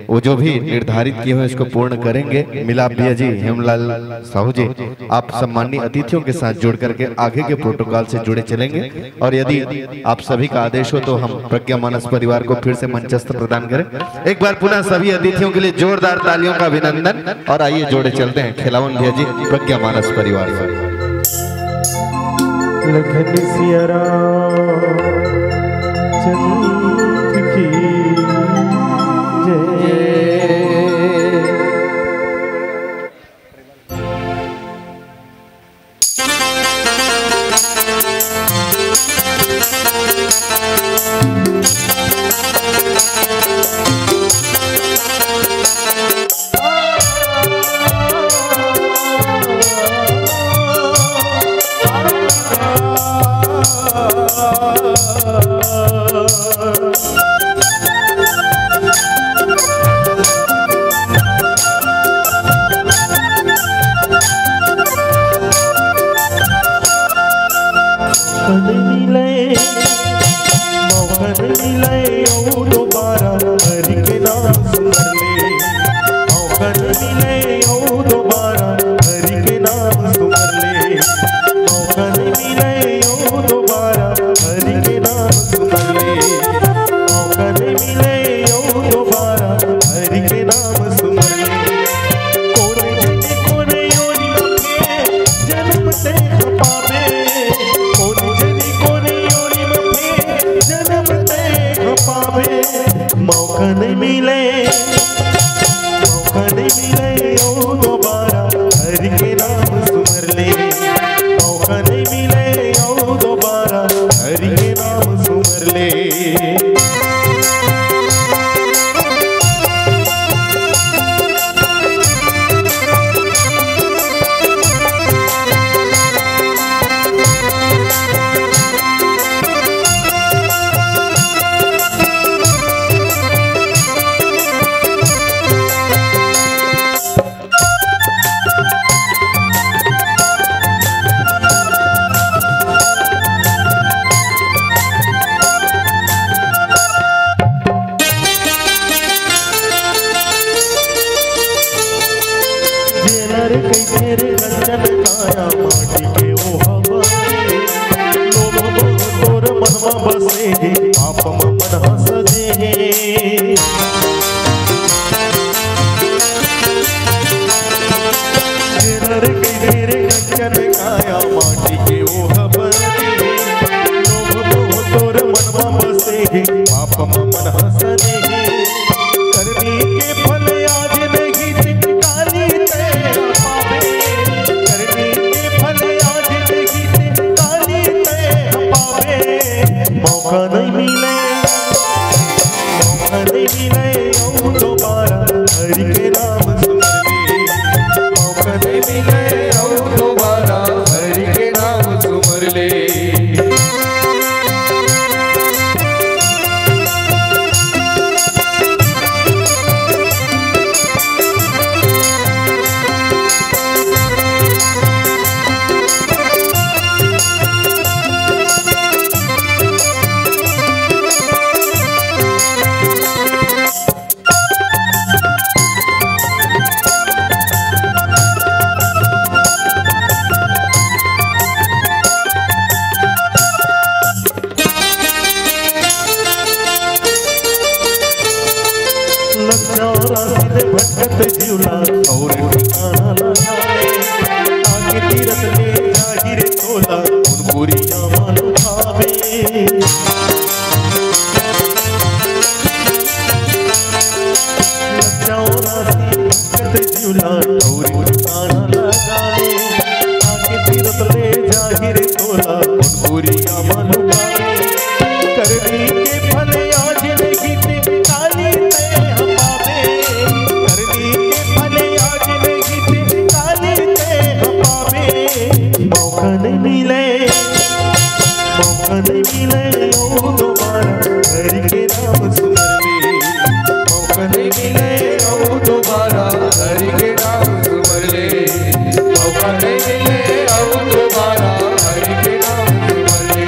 वो जो भी निर्धारित किए हुए इसको पूर्ण करेंगे। मिलाप भैया जी, हेमलाल साहू जी, आप सम्माननीय अतिथियों के साथ जुड़ करके आगे के प्रोटोकॉल से जुड़े चलेंगे। और यदि आप सभी का आदेश हो तो हम प्रज्ञा मानस परिवार को फिर से मंचस्थ प्रदान करें। एक बार पुनः सभी अतिथियों के लिए जोरदार तालियों का अभिनंदन। और आइए जोड़े चलते हैं खिलावन भैया जी प्रज्ञा मानस परिवार से। लखन सिया राम चंद्र की जय। मौका नइ मिले, मौका नइ मिले, अउ दोबारा हरि के नाम सुमर ले। मौका नइ मिले, अउ दोबारा हरि के नाम सुमर ले। मौका नइ मिले, अउ दोबारा हरि के नाम सुमर ले। मौका नइ मिले, अउ दोबारा हरि के नाम सुमर ले। कोन जनी कोन योनि म फेर जनम ते पाबे, कोन जनी कोन योनि म फेर जनम ते पाबे। मौका नइ मिले, मौका नइ मिले, अउ दोबारा हरि के नाम सुमर ले। मौका नइ मिले, अउ दोबारा हरि के नाम सुमर ले। जेनर कइसे रे कंचन काया माटी के ओ हवा, लोभ मोह तोर मन म बसे हे, पाप म मन ह सजे हे। जेनर कइसे रे कंचन काया माटी के ओ हवा, लोभ मोह तोर मन म बसे हे, पाप म मन ह सजे हे। करनी के फल आज नहीं ते काली ते पाबे। करनी के फल आज नहीं ते काली ते पाबे। मौका नइ मिले, मौका नइ मिले, अउ दोबारा हरि के नाम सुमर ले। मौका नइ मिले, अउ दोबारा हरि के नाम सुमर ले। ते जीवला और ठिकाना लगा ले, आके तीरथ ले जाही रे तोला, उन पुरिया मन भावे। लज्जाओ रासी भक्त जीवला और ठिकाना लगा ले, आके तीरथ ले जाही रे तोला, उन पुरिया मन भावे। करनी के फल आज नहीं ते काली ते हमारे, करनी के फल आज नहीं ते काली ते हमारे। मौका नहीं मिले, मौका नहीं मिले ओ दोबारा हरि के नाम सुमर ले। मौका नहीं मिले ओ दोबारा हरि के नाम सुमर ले। मौका नहीं मिले ओ दोबारा हरि के नाम सुमर ले।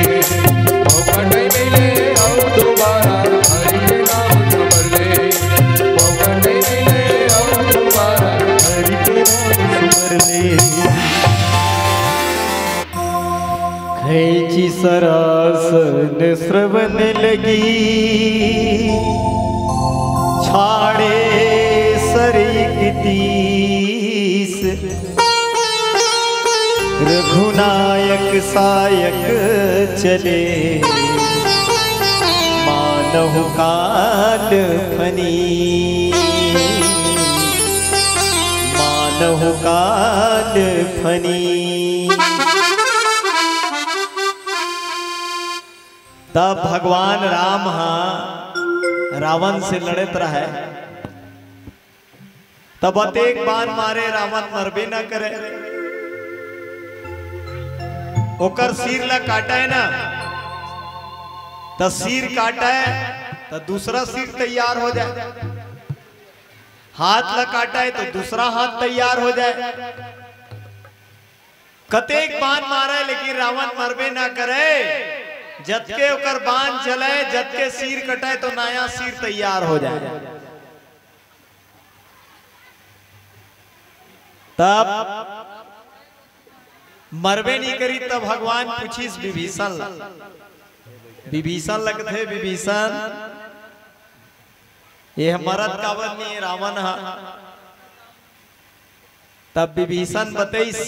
मौका नहीं मिले ओ दोबारा हरि के नाम सुमर ले। मौका नहीं मिले ओ दोबारा हरि के नाम सुमर ले। खैंची सरासन श्रवण लगी, छाड़े सर इकतीस। रघुनायक सायक चले, मानहु काल फनी, मानहु काल फनी। तब भगवान राम हा रावण से लड़त रहे, तब अतेक बाण मारे, रावण मरबे न करे। ओकर सिर ला काटे ना, त सिर काटे त दूसरा सिर तैयार हो जाए, हाथ ला काटे त दूसरा हाथ तैयार हो जाए। कतेक बाण मारे, लेकिन रावण मरबे ना करे। जतके ओकर बाण चले, जतके सिर कटे, तो नया सिर तैयार हो जाए। तब मरबे नहीं करी, तब भगवान पूछिस विभीषण ला। विभीषण ला कथे, विभीषण, ये मरत काबर नहीं हे रावण हा? तब विभीषण बतइस,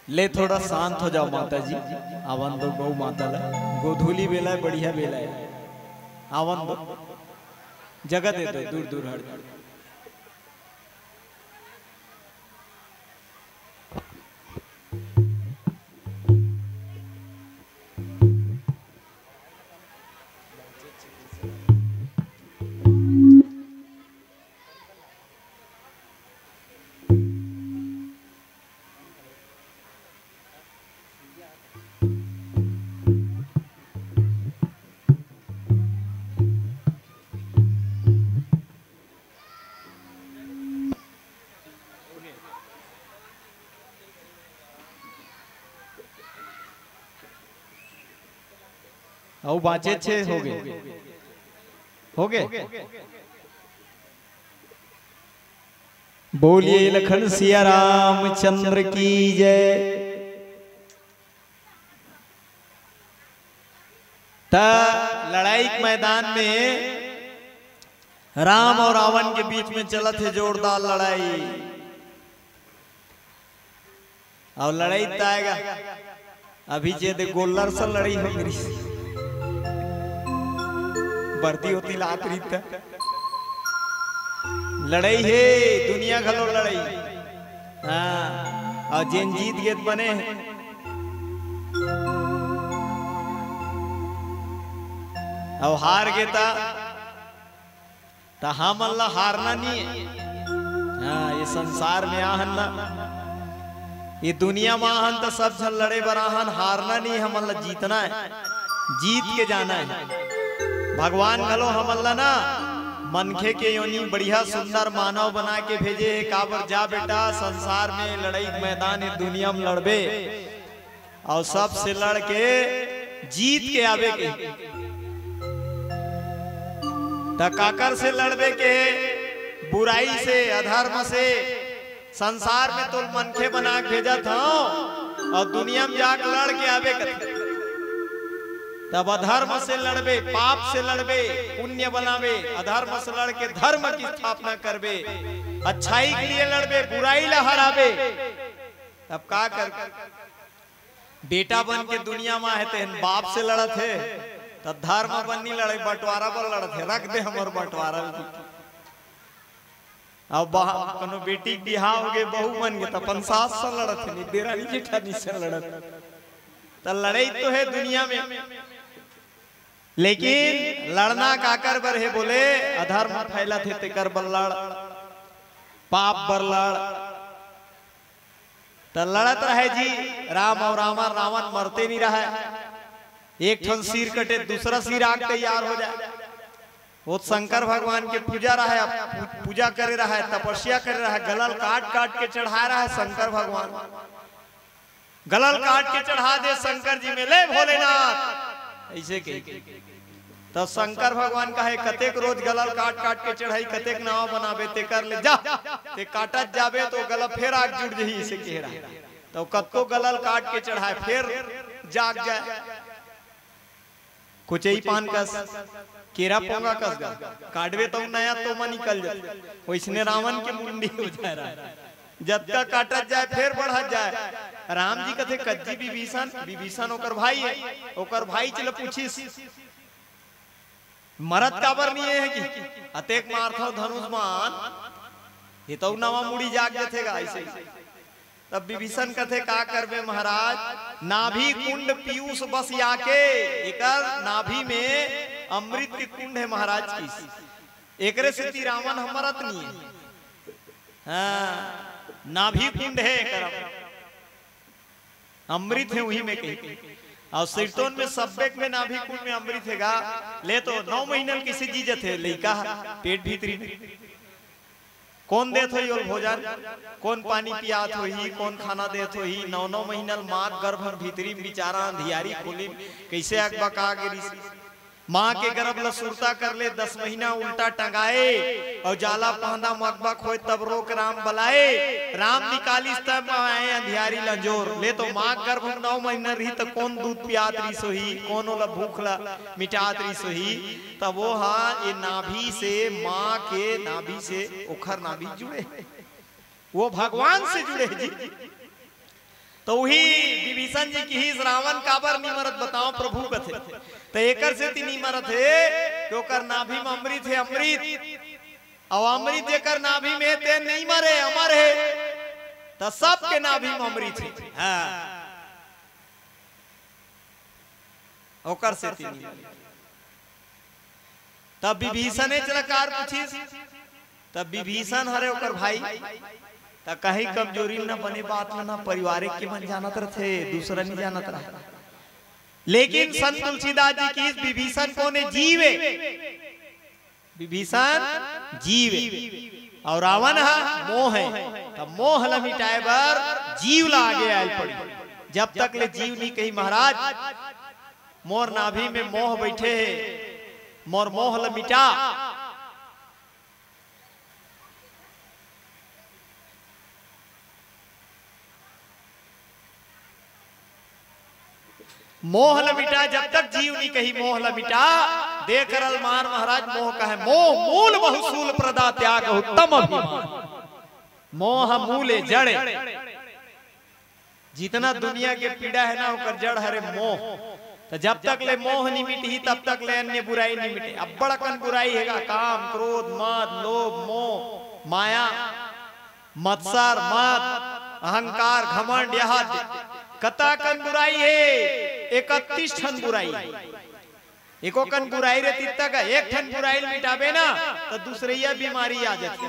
ले, थोड़ा शांत हो जाओ माता जी। आवन दो गौ माता ला, गोधूली बेला है, बढ़िया बेला है, आवन दो, जगह दे दो, दूर दूर हट। अउ बाँचे छे, होगे, होगे। बोलिए लखन सिया रामचंद्र की जय। त लड़ाई के मैदान में राम और रावण के बीच में चलत हे जोरदार लड़ाई। अउ लड़ाई त आएगा, अभी जे दे गोल्लर से लड़ाई हो गई, बरदी होती लात रही त। लड़ाई हे, दुनिया घलो लड़ाई। हाँ, अउ जेन जीत गे त बने हे। अउ हार गे त, त हमन ला हारना नहीं है। हाँ, ये संसार में आहन ना, ये दुनिया में आहन त सब झन लड़े बर आहन, हारना नहीं, हमन ला जीतना है, जीत के जाना है। भगवान घलो हमन ला ना मनखे के योनि बढ़िया सुंदर मानव बना के भेजे हे। काबर जा बेटा, संसार में लड़ाई के मैदान हे, दुनिया में लड़बे अउ सबसे लड़ के जीत के आबे के। त काकर से लड़बे के? बुराई से, अधर्म से। संसार में तोल मनखे बना के भेजत हंव अउ दुनिया में जाके लड़ के आबे कथे। तब अधर्म से लड़बे, पाप से लड़बे, पुण्य बनाबे, अधर्म से लड़ के धर्म की स्थापना करबे, अच्छाई के लिए लड़बे, बुराई ला हराबे। तब का कर, बेटा बन के दुनिया में हे तेहन बाप से लड़त हे, त धर्म बन नहीं लड़े, बंटवारा बर लड़त हे, रख दे हमर बंटवारा। अब बहा-, कोनो बेटी के बिहाव हो गे, बहू बन गे, त अपन सास से लड़त हे, नहीं देरानी जेठानी से लड़त हे। त लड़ाई तो हे दुनिया में, लेकिन लड़ना काकर बर हे बोले, अधर्म फैलत हे तेकर बर लड़, पाप बर लड़। त लड़त रहे जी राम अउ रावण, रावण मरते नहीं रहे। एक ठन सिर कटे, दूसरा सिर आके तैयार हो जाए। वो शंकर भगवान के पूजा रहे, पू-, पूजा करे रहे, तपस्या करे रहे, गला ल काट काट के चढ़ाए रहे शंकर भगवान। गला ल काट के चढ़ा दे शंकर जी में, ले भोलेनाथ, ऐसे कही। त शंकर भगवान कहे, "कतेक रोज गला ल काट काट के चढ़ाही, कतेक नाव बनाबे, तेकर ले जा, ते काटत जाबे त गला फेर आके जुड़ जही," ऐसे कहे रहा। त कतको गला ल काट के चढ़ाए, फेर जाग जाए। कुचई पान कस, केरा पोंगा कस गा, काटबे त नया तोमा निकल जाए। वैसने रावण के मुंडी हो जाए रहा, जतका काटत जाए, फेर बढ़त जाए। राम जी कथे, "कज्जी विभीषण।" विभीषण ओकर भाई हे, ओकर भाई चले पूछिस, "मरत काबर नहीं हे कि अतेक मारथव धनुष बाण, ये तो नवा मुड़ी जाग जथे गा ऐसे।" तब विभीषण कथे, "का करबे महाराज, नाभि कुंड पीयूष बस याके, एकर नाभि में अमृत के कुंड हे महाराज," कहिस, "एकरे सेती रावण ह मरत नहीं हे।" हाँ, नाभि कुंड हे एकर, अमृत हे उही में कही। अउ सिरतोन में सब्बे के में नाभि कुंड में अमृत हे गा, ले तो नौ महीना ल कइसे जी जथे लइका ह पेट भीतरी में। कोन देत होही ओल भोजन, कोन पानी पियात होही, कोन खाना देत होही? नौ नौ महीना ल माँ के गर्भ भीतरी में बिचारा अंधियारी खोली में कइसे अकबका गे रिहिस। माँ के गर्भ ल सुरता कर ले, दस महीना उल्टा टंगाए, अउ जाला पहंदा मकबक होए तब रोक राम बलाए। राम निकालिस तब आए अंधियारी लंजोर। ले तो माँ के गर्भ में नौ महीना रही त कोन दूध पियात रिहिस होही, कोन ओला भूख ला मिटात रिहिस होही? तब वो हा ये नाभि से, माँ के नाभि से ओखर नाभि जुड़े, वो भगवान से जुड़े जी। तो वही विभीषण जी किहिस, "रावण काबर नहीं मरत बताओ प्रभु," कथे। तो एकर सेती नहीं मरत हे कि ओकर नाभि में अमृत हे, अमृत। अउ अमृत जेकर नाभि में हे, ते नहीं मरे, अमर हे। तो सबके नाभि में अमृत हे। हाँ, ओकर सेती नहीं मरे। तब विभीषण ए चलकार पूछिस, तब विभीषण हरे ओकर भाई, त कहीं कमजोरी न बने बात ल ना पारिवारिक के मन जानत रथे, दूसरा नहीं जानत रहा। लेकिन संत तुलसीदास जी किहिस विभीषण कोन हे? जीव हे। विभीषण जीव हे। अउ रावण ह मोह हे। त मोह ल मिटाए बर जीव ल आगे आए ल पड़ी। जब तक ले जीव नहीं कही महाराज, मोर नाभि में मोह बैठे हे, मोर मोह ल मिटा। मोह ल मिटा, जब तक जीव नहीं कही मोह ल मिटा। देख रल मार महाराज मोह कहे, मोह मूल बहु सूल प्रदा त्याग उत्तम अभिमान। मोह मूल ए जड़ ए। जितना दुनिया के पीड़ा हे ना, ओकर जड़ हरे मोह। त जब तक ले मोह नहीं मिटही, तब तक ले अन्य बुराई नहीं मिटे। अब्बड़ अकन बुराई हे गा, काम, क्रोध, मद, लोभ, मोह, माया, मत्सर, मद, अहंकार, घमंड, यह दे-, कतका अकन बुराई हे, इकतीस ठन बुराई। एको कन बुराई रहिथे त का, एक ठन बुराई ल मिटाबे ना, त दूसरइया बीमारी आ जाथे।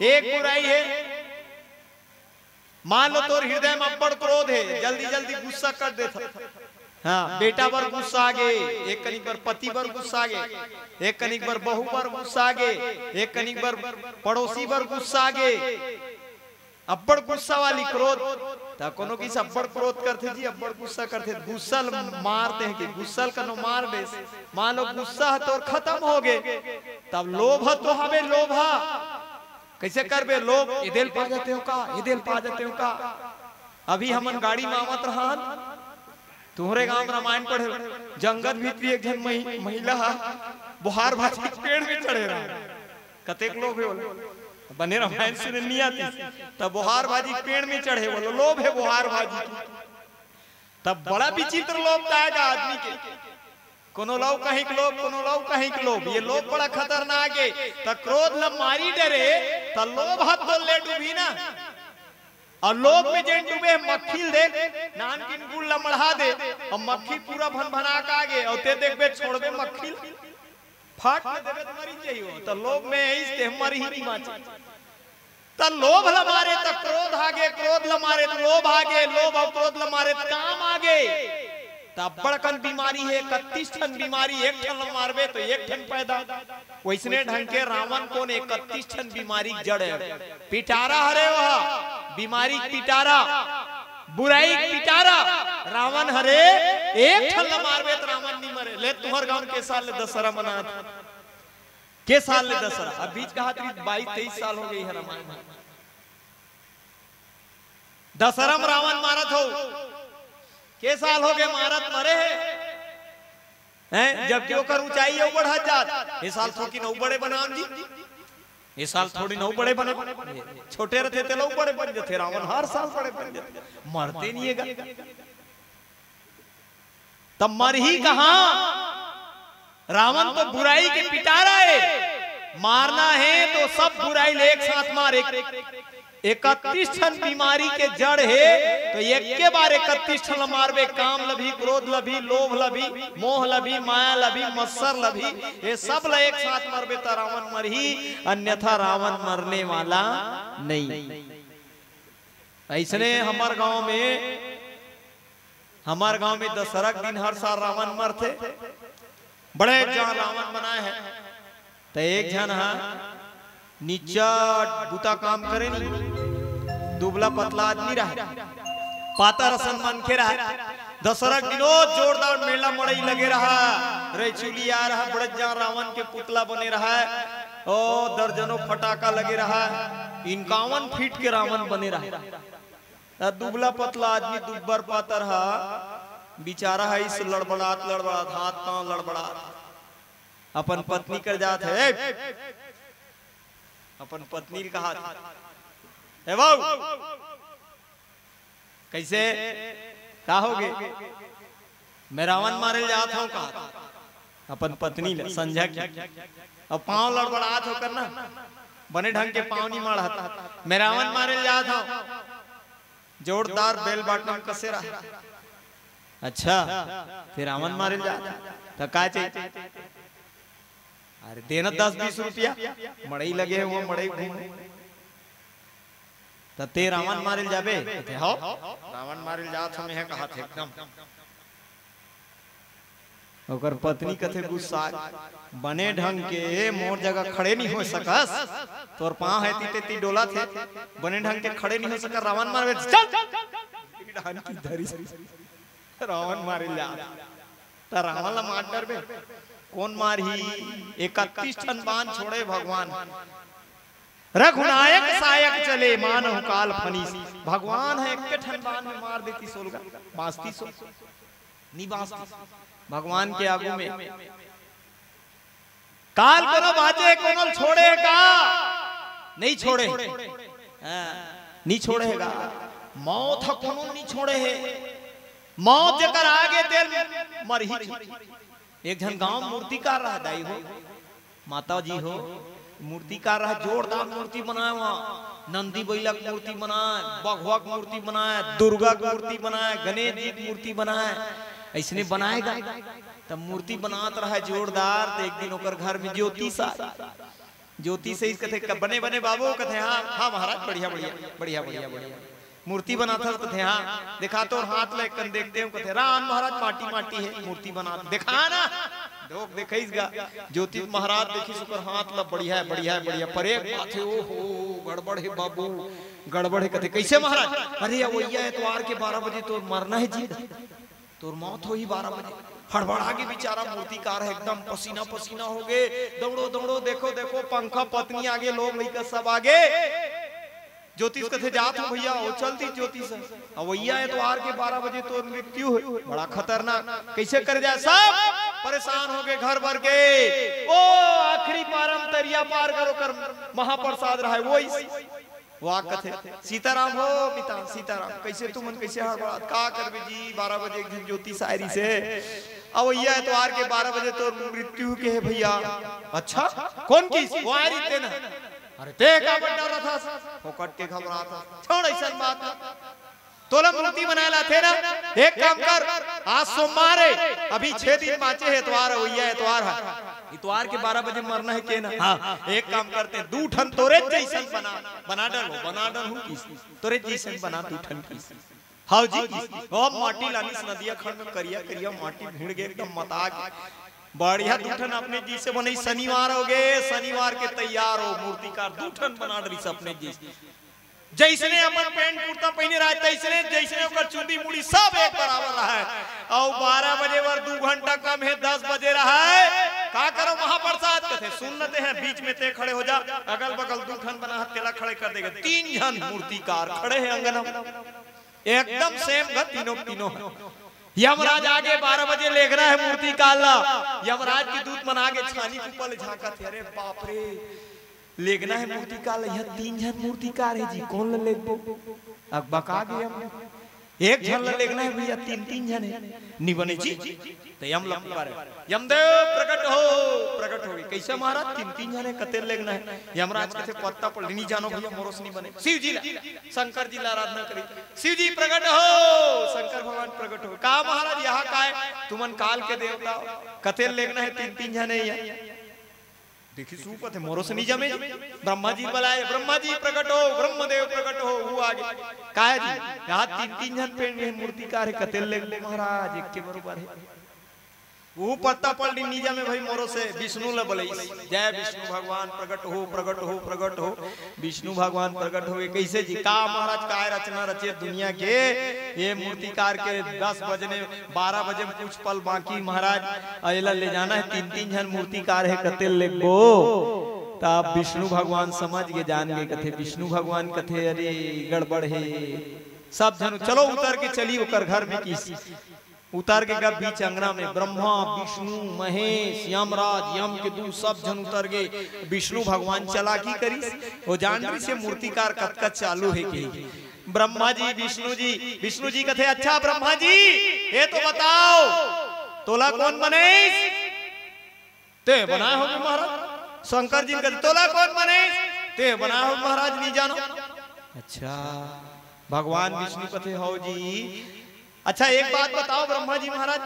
एक बुराई हे, मान लो तोर हृदय म अब्बड़ क्रोध हे, जल्दी जल्दी गुस्सा कर देथस। हाँ, बेटा बर गुस्सा आगे, एक कनिक बर पति बर गुस्सा आगे, एक कनिक बर बहू बर गुस्सा आगे, एक कनिक बर पड़ोसी बर गुस्सा आगे, अब्बड़ गुस्सा वाली क्रोध। त कोनो किस अब्बड़ क्रोध करथे जी, अब्बड़ गुस्सा करथे, गुस्सा ल मार देथे कि गुस्सा ल कनो मार देस। मान लो गुस्सा ह तोर खतम होगे, तब लोभ ह तो हवे, लोभ ह कइसे करबे? लोभ, ए दे ल पा जातेंव का, ए दे ल पा जातेंव का। अभी हमन गाड़ी म आवत रहन, तुंहरे गांव म रामायण पढ़े, जंगल भीतरी एक झन महि-, महिला ह बोहार भाजी के पेड़ में चढ़े रहा। कतेक लोभ हे ओला, बने रामायण सुने नइ आतिस, त बोहार भाजी के पेड़ में चढ़े, ओला लोभ हे बोहार भाजी के। तब बड़ा विचित्र लोभ आय गा आदमी के। कोनो ल ओ कहिके लोभ, कोनो ल ओ कहिके लोभ, ये लोभ बड़ा खतरनाक हे। त क्रोध ल मारी डरे, त लोभ ह तो ले डूबही ना। अउ लोभ में जेन डूबे हे, मक्खी ल देख, नानकिन गुड़ ल मढ़ा दे, अउ मक्खी पूरा भनभना के आगे, अउ तें देखबे छोड़बे मक्खी ल, फाट के देबे त मरी जाही ओ। त लोभ में अइस ते मरही नइ बाँचे। त लोभ ल मारे त क्रोध आगे, क्रोध ल मारे त लोभ आगे, लोभ अउ क्रोध ल मारे त काम आगे। त अब्बड़ कन बीमारी हे, इकतीस ठन बीमारी, एक ठन ल मारबे त एक ठन पैदा। वइसने ढंग के रावण कोन, इकतीस ठन बीमारी के जड़ हे, पिटारा हरे ओह, बीमारी के पिटारा, बुराई के पिटारा रावण हरे। एक ठन ल मारबे त रावण नइ मरे। ले तुंहर गांव के साल ले दशहरा मनात, के साल ले दशहरा? अब बीच कहात रहिस बाईस तेईस साल होगे हे रामायण म। दशहरा म रावण मारत हव, के साल होगे मारत मरे हे? हैं? जबकि ओकर ऊंचाई अउ बढ़त जात। ए साल थोकिन अउ बड़े बनावन जी, ए साल थोड़ी न अउ बड़े बने, छोटे रहिथे तेला अउ बड़े बन जाथे। रावण हर साल बड़े बन जाथे, मरते नइ हे गा। त मरही कहाँ? रावण तो बुराई के पिटारा हे, मारना हे त सब बुराई ल एक साथ मार। एक, इकतीस ठन बीमारी के जड़ हे, त एके बार इकतीस ठन ल मारबे, काम ल भी, क्रोध ल भी, लोभ ल भी, मोह ल भी, माया ल भी, मत्सर ल भी, ये सब ल एक साथ मारबे त रावण मरही, अन्यथा रावण मरने वाला नइ। अइसने हमर गांव में, हमर गांव में दशहरा के दिन हर साल रावण मरथे। बड़े जान रावण बनाय हे। त एक झन ह निच्चट बुता काम करे नइ, दुबला पतला आदमी रहय, पातर असन मनखे रहय। दशहरा के दिन ओ जोरदार मेला मड़ई लगे रहय, रइचुली आय रहय, बड़े जान रावण के पुतला बने रहय, ओ दर्जनों फटाका लगे रहय, इक्यावन फीट के रावण बने रहय। त दुबला पतला आदमी, दुब्बर पातर ह, बिचारा ह, अइस लड़बड़ात लड़बड़ात, हाथ पांव लड़बड़ात, अपन पत्नी कर जात हे, अपन पत्नी ल कहत हे, "ए बहू, कइसे, का होगे?" "मैं रावण मारे ल जात हंव," कहत अपन पत्नी ल, संझा के। अब पांव लड़बड़ात हे ओकर ना, बने ढंग के पांव नइ माढ़त। "मैं रावण मारे ल जात हंव।" जोरदार bell button कसे रहय। "अच्छा, तें रावण मारे ल जात हस, त का चाहिए?" "अरे दे ना दस बीस रुपया, मड़ई लगे हे, ओ मड़ई घूमहूं।" "त तें रावण मारे ल जाबे?" कथे, "हव, रावण मारे ल जात हंव," मेंह कहत हे एकदम। ओकर पत्नी कथे गुस्सा, "बने ढंग के मोर जगह खड़े नइ हो सकस, तोर पांव एती तेती डोलत हे, बने ढंग के खड़े नइ हो सकस, रावण मारबे, चल, ढान की धरी, रावण मारे ल जा।" त रावण ल मार डरबे, कोन मारही? इकतीस ठन बाण छोड़े भगवान। "रघुनायक सायक चले, मानहु काल फनीस।" भगवान ह एके ठन बाण में मार देतिस ओला, बांचतिस ओ, नइ बांचतिस। भगवान के आगू में काल कोनो बांचे, कोनो ल छोड़े हे का? नइ छोड़े। हां, नइ छोड़े हे गा। मौत ह कोनो ल नइ छोड़े हे। मौत जेकर आगे तेल मरही। एक झन गांव मूर्तिकार रहय दाई हो, माता जी हो, मूर्तिकार रहय, जोरदार मूर्ति बनाय, वहां नंदी बइला के मूर्ति बनाय, बघवा के मूर्ति बनाय, दुर्गा के मूर्ति बनाय, गणेश जी के मूर्ति बनाय, अइसने बनाय गा। त मूर्ति बनात रहय जोरदार, त एक दिन ओकर घर में ज्योतिष आय। ज्योतिष से कथे, "क-, बने, बने बाबू?" कथे, "हाँ, हाँ महाराज, बढ़िया, बढ़िया, बढ़िया, बढ़िया, बढ़िया।" मूर्ति बनात हस, कथे, "हाँ, देखा तोर हाथ ल, एक कन देखते हंव।" कथे, "राम महाराज, माटी, माटी हे, मूर्ति बनात, देखा ना।" लोग देखइस गा, ज्योतिष महाराज देखिस ओकर हाथ ल, "बढ़िया हे, बढ़िया हे, बढ़िया," पर एक बात हे, "ओहो, गड़बड़ हे बाबू, गड़बड़ हे।" कथे, "कइसे महाराज?" "अरे, अवइया एतवार के बारह बजे तोर मरना हे जी।" "तोर मौत होही बारह बजे।" हड़बड़ा गे बेचारा मूर्तिकार ह, एकदम पसीना पसीना हो गे। दौड़ो दौड़ो, देखो देखो, पंखा, पत्नी आगे, लोग लइका सब आगे। ज्योतिष कथे, "जात हंव भइया।" ओ चल दिस ज्योतिष ह। अवइया एतवार के बारह बजे तोर मृत्यु हे। बड़ा खतरनाक, कइसे करे जाय? सब परेशान हो गे घर भर के। ओ आखिरी पार म तरिया पार करो कर महाप्रसाद रहय, वोइस। वा कथे, "सीताराम हो मितान, सीताराम, कइसे तुमन, कइसे हड़बड़ात?" "का करबे जी, बारह बजे एक झन ज्योतिष आय रहिसे, अवइया एतवार के बारह बजे तोर मृत्यु के हे भइया।" "अच्छा, कोन किहिस?" "वो आय रहिस तेन।" "अरे तें काबर डरत हस, फोकट के घबरात हस, छोड़ अइसन बात।" "तोला मूर्ति बनाय ला आथे ना, एक काम कर, आज सोमवार हे, अभी छह दिन बांचे हे एतवार, अवइया एतवार हे, एतवार के बारह बजे मरना हे तेन ना।" "हाँ, एक काम करते, दू ठन तोरे जइसन बना, बना डरहूं, बना डरहूं किहिस, तोरे जइसन बना दू ठन किहिस।" "हव जी।" ओ माटी लानिस नदिया खन में, करिया करिया माटी भिड़ गे, एकदम मता गे। बढ़िया दू ठन अपने जइसे बनइस, शनिवार हो गे, शनिवार के तैयार हो मूर्तिकार, दू ठन बना डरिस अपने जइसे। जइसने अपन पैंट कुर्ता पहिने रहय, तइसने, जइसने ओकर चुंदी मुड़ी सब एक बराबर रहय। अउ बारह बजे बर दू घंटा कम हे, दस बजे रहय। "का करो महाप्रसाद?" कथे, "सुन न तें ह, बीच में तें खड़े हो जा, अगल बगल दू ठन बना हे, तेला खड़े कर देगे।" तीन झन मूर्तिकार खड़े हे अंगना म, एकदम सेम ग तीनों, तीनों ह। यमराज आगे, बारह बजे लेगना हे मूर्तिकार ला। यमराज के दूत मन आगे, छानी के ऊपर ले झांकत हे, "अरे बाप रे, लेगना हे मूर्तिकार ला, इहां तीन झन मूर्तिकार हे जी, कोन ल लेगबो?" अकबका गे यम, "एक झन ल लेगना हे भइया, तीन तीन झन हे, नी बने जी।" त यम ल पुकारे, "यमदेव प्रकट हो।" प्रकट हो गे। "कइसे महाराज, तीन तीन झन हे, कते ल लेगना हे?" यमराज कथे, "पत्ता पलटी, नी जानंव भइया, मोरो से नी बने।" शिव जी ला, शंकर जी ला आराधना करिस, "शिव जी प्रकट हो।" शंकर भगवान प्रकट हो गे। "का महाराज, इहां काय, तुमन काल के देवता हो, कते ल लेगना हे, तीन तीन झन हे इहां।" देखिस, ऊ कथे, "मोरो से नी जमे।" ब्रह्मा जी बलाय, "ब्रह्मा जी प्रकट हो, ब्रह्मदेव प्रकट हो।" ऊ आगे, "काय जी, इहां तीन तीन झन पेंड़ हे, मूर्तिकार हे, कते ल लेगबो महाराज, एक के बरोबर हे।" ऊ पत्ता पलटी, "नी जमे भई मोरो से।" विष्णु ल बलाइस, "जय विष्णु भगवान, प्रकट हो, प्रकट हो, प्रकट हो।" विष्णु भगवान प्रकट हो गे। "कइसे जी?" "का महाराज, काय रचना रचे दुनिया के, ये मूर्तिकार के दस बजने, बारह बजे म कुछ पल बाकी महाराज, अउ एला ले जाना हे, तीन तीन झन मूर्तिकार हे, कते ल लेगबो?" तब विष्णु भगवान समझ गे, जान गे, कथे, विष्णु भगवान कथे, "अरे गड़बड़ हे।" सब झन, "चलो उतर के चली ओकर घर में," किहिस। उतर गे गा बीच अंगना में, ब्रह्मा, विष्णु, महेश, यमराज, यम के दूत, सब झन उतर गे। विष्णु भगवान चालाकी करिस, ओ जान रहिस हे मूर्तिकार कतका चालू हे कि। ब्रह्मा जी, विष्णु जी, विष्णु जी कथे, "अच्छा ब्रह्मा जी, ये तो बताओ, तोला कोन बनाइस?" "तें बनाय होबे महाराज।" शंकर जी कथे, "तोला कोन बनाइस?" "तें बनाय होबे महाराज, नी जानंव।" अच्छा, भगवान विष्णु कथे, "हव जी।" "अच्छा, एक बात बताओ ब्रह्मा जी महाराज,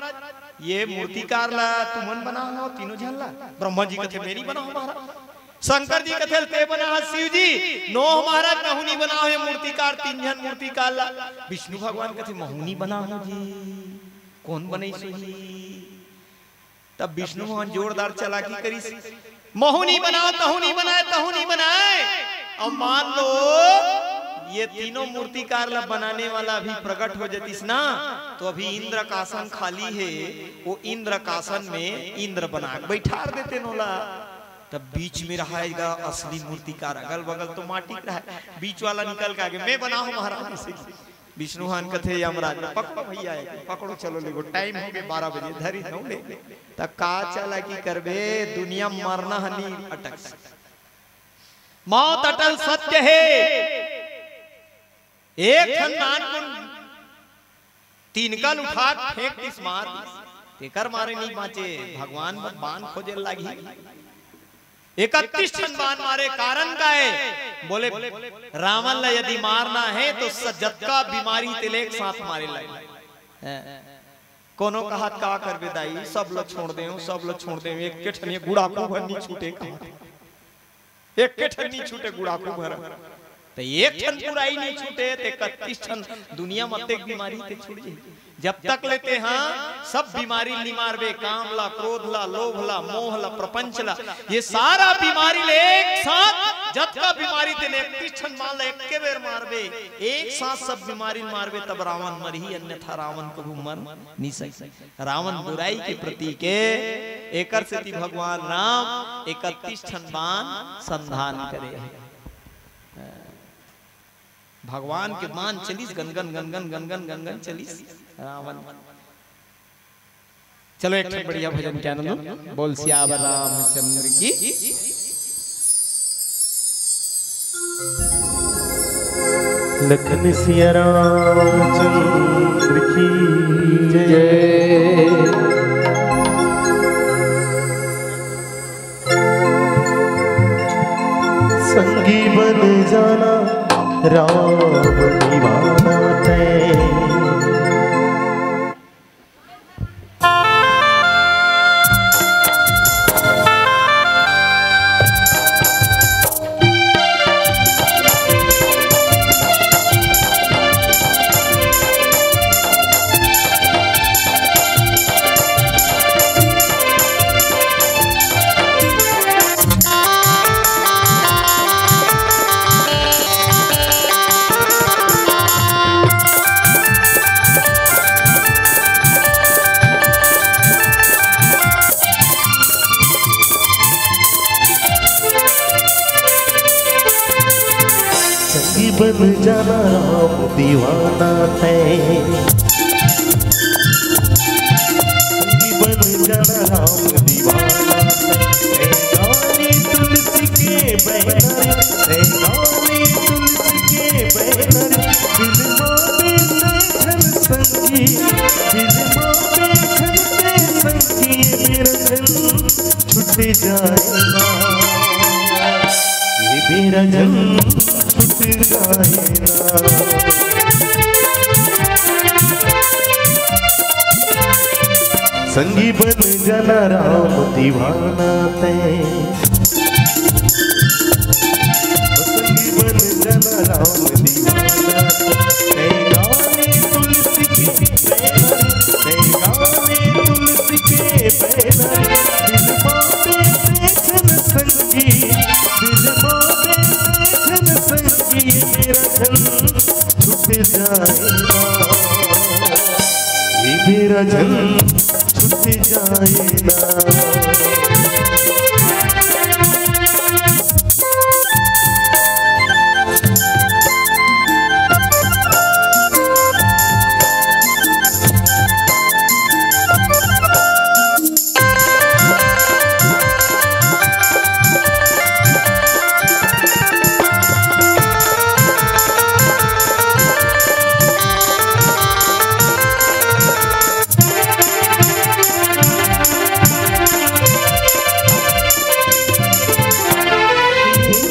ये मूर्तिकार ला तुमन बनाय हव तीनों झन ला?" ब्रह्मा जी कथे, "मैं नी बनाय हंव महाराज।" शंकर जी कथे, "तें बनाय हस?" "शिव जी, नो महाराज, महूं नी बनाय हंव ये मूर्तिकार, तीन झन मूर्तिकार ला।" विष्णु भगवान कथे, "महूं नी बनाय हंव जी, कोन बनाइस होही?" तब विष्णु भगवान जोरदार चालाकी करिस, "महूं नी बनाय हंव, तहूं नी बनाय, तहूं नी बनाय। अब मान लो, ये तीनों मूर्तिकार ला बनाने वाला अभी प्रकट हो जातिस ना, तो अभी इंद्र का आसन खाली हे, वो इंद्र का आसन में इंद्र बना के बैठार देतेन ओला।" तब बीच में रहय गा असली मूर्तिकार, अगल बगल तो माटी के रहय, बीच वाला निकल के आगे, "मैं बनाय हंव महाराज।" विष्णु भगवान कथे, "यमराज, पकड़ो भइया, पकड़ो, चलो लेगो, टाइम हो गे बारह बजे, धरी नव ले।" त का चालाकी करबे, दुनिया म मरना ह नी अटक सकय। मौत अटल सत्य हे। एक ठन नानकुन तिनका ल उठा के फेंक दिस, मार दिस, तेकर मारे नी बांचे, भगवान बर बान खोजे ल लागही। इकतीस ठन बान मारे, कारण का हे? बोले, "रावण ला यदि मारना हे तो स-, जतका बीमारी तेला एक साथ मारे ला।" हैं। कोनो कहत, "का करबे दाई, सब ल छोड़ देव, सब ल छोड़ देव, एक के ठन ये गुड़ाखू भर नी छूटे," कहत। एक के ठन नी छूटे गुड़ाखू भर। त एक ठन बुराई नी छूटे, त इकतीस ठन दुनिया म अतेक बीमारी ते छूट जाही। जब तक ले तेहा सब बीमारी नी मारबे, काम ला, क्रोध ला, लोभ ला, मोह ला, प्रपंच ला, ये सारा बीमारी ले एक साथ जतका बीमारी तेने इकतीस ठन मार ला, एके बेर मारबे, एक साथ सब बीमारी मारबे, तब रावण मरही, अन्यथा रावण कभू मर नी सके। रावण बुराई के प्रतीक हे, एकर सेती भगवान राम इकतीस ठन बाण संधान करे हे। भगवान के बाण चलिस गनगन, गनगन, गनगन, गनगन चलिस रावण। चलो, एक ठन बढ़िया भजन के आनंद लो। बोल सियावर रामचंद्र की। लखन सिया रामचंद्र की जय। संगी बन जाना राम दीवाना तैं। संगी बन जाना राम दीवाना तैं। संगी बन जाना राम दीवाना तैं। तैं गाली तुलसी के बैनर, तैं गाली तुलसी के बैनर। बिलमा बेसन संगी, बिलमा बेसन संगी, मेरा जन छुट जाए ना, ये मेरा जन छुट जाए ना। संगी बन जाना राम दीवाना तैं। संगी बन जाना राम दीवाना तैं। तैं गाली तुलसी के बैनर, तैं गाली तुलसी के बैनर। बिलमा बेसन संगी, बिलमा बेसन संगी, मेरा जन छुट जाए ना, ये मेरा जन छुट जाए ना।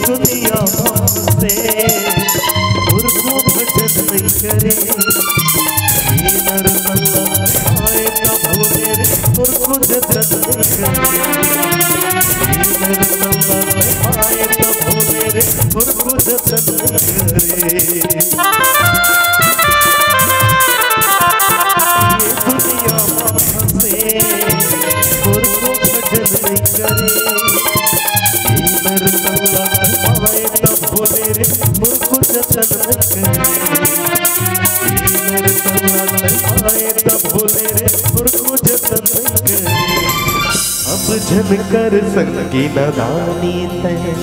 दुनिया से उर्दू भजन नहीं करे। ये नर मल्ला आए ना भोले रे, उर्दू जतन नहीं करे। ये नर मल्ला आए ना भोले रे, उर्दू जतन नहीं करे। ये दुनिया में फंसे, उर्दू भजन नहीं करे। नर तल्ला पाए तब बोले रे, मुर्को जतन करे। नर तल्ला पाए तब बोले रे, मुर्को जतन करे। अब झन कर संगी नदानी तैं।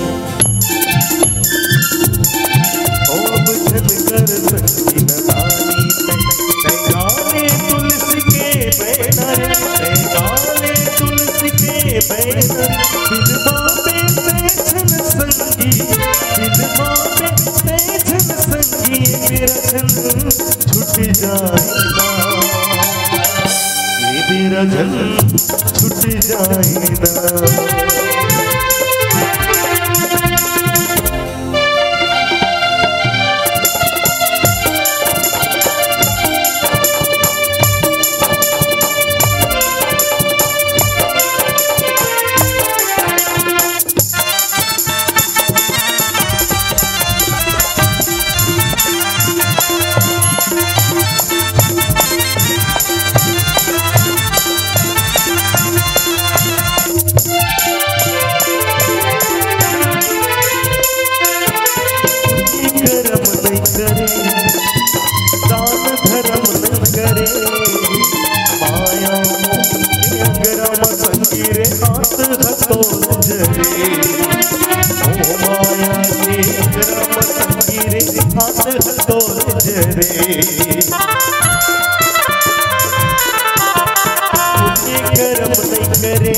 ओ अब झन कर संगी नदानी तैं। तैं गाले तुलसी के बैनर, तैं गाले तुलसी के बैनर। बिलमा बेसन संगी, बिलमा बेसन संगी, मेरा झन छुट जाए ना, ये मेरा झन छुट जाए ना। हाथ हथौले जरे। पुण्य करम नहीं करे,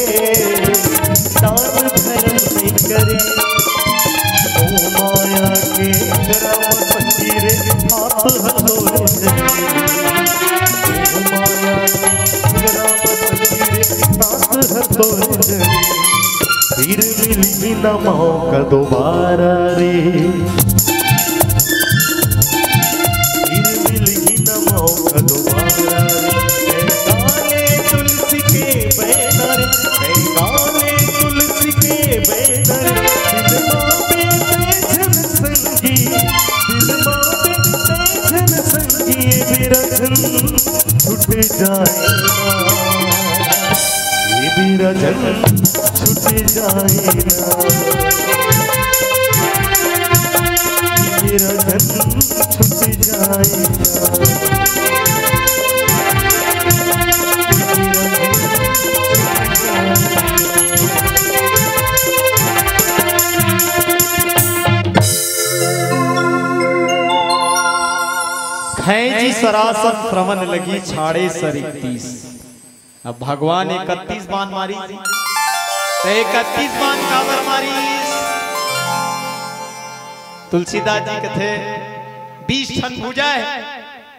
दान धर्म नहीं करे। मोह माया के अंगरा म सखी रे, हाथ हथौले जरे। मोह माया के अंगरा म सखी रे, हाथ हथौले जरे। फिर मिलही न मौका दोबारा रे। फिर मिलही न मौका दोबारा रे। मैं काले तुलसी के बैनर, मैं काले तुलसी के बैनर। दिल बाबे तै झन संगी, दिल बाबे तै झन संगी, ये मेरा झन छूट जाए ना। ये मेरा झन छूट जाए ना। ये मेरा झन छूट जाए ना। खैंची सरासन श्रवण लगी छाड़े सर इकतीस। अब भगवान इकतीस बान मारिस, त इकतीस बान काबर मारिस? तुलसीदास जी कथे, बीस ठन भुजा हे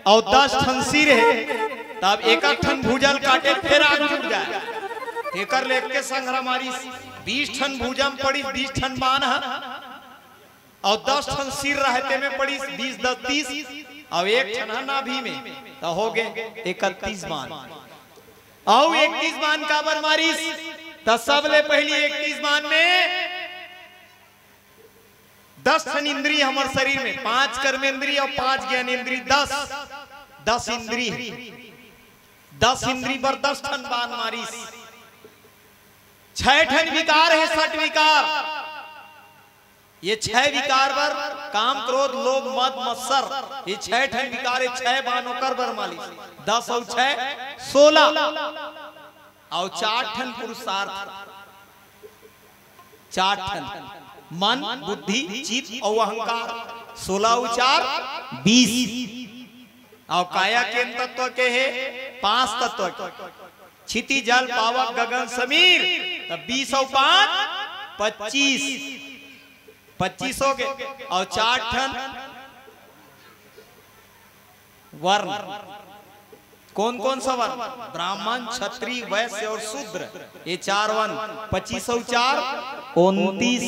अउ दस ठन सिर हे, तब एक एक ठन भुजा ल काटे फेर आग जुड़ जाए। तेकर ले एके संघरा मारिस, बीस ठन भुजा म पड़िस, बीस ठन बान ह। अउ दस ठन सिर रहे, तेमे पड़िस बीस दस तीस, अउ एक ठन ह नाभि में, त हो गे इकतीस बान। अउ इकतीस बान काबर मारिस? त सबले पहिली इकतीस बान में दस ठन इंद्री हमर शरीर में, पांच कर्मेंद्री अउ पांच ज्ञानेंद्री, दस, दस इंद्री हे। दस इंद्री बर दस ठन बान मारिस। छह ठन विकार हे, षट विकार। ये छह विकार बर, काम, क्रोध, लोभ, मद, मत्सर, ये छह ठन विकार, ये छह बान ओकर बर मारिस। दस अउ छह, सोलह। अउ चार ठन पुरुषार्थ, चार ठन, मन, बुद्धि, चित्त अउ अहंकार। सोलह अउ चार, बीस। अउ काया केन तत्व के हे? पांच तत्व के। क्षिति, जल, पावक, गगन, समीर, त बीस अउ पांच, पच्चीस। पच्चीस हो गे। अउ चार ठन वर्ण। कोन कोन सा वर्ण? ब्राह्मण, क्षत्रिय, वैश्य अउ शूद्र। ये चार वर्ण, पच्चीस अउ चार, उनतीस।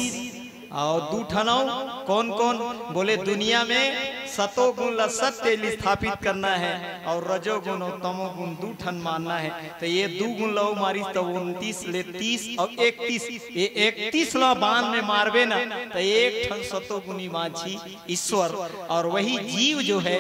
अउ दू ठन अउ कोन कोन? बोले, दुनिया में सतो गुण ला सत्य ले स्थापित करना हे अउ रजो गुण अउ तमो गुण दू ठन मानना हे। त ये दू गुण ला मारिस, त उनतीस ले तीस अउ इकतीस, ये इकतीस ला बान में मारबे ना, त एक ठन सतो गुणी बांचही ईश्वर, अउ वही जीव जो हे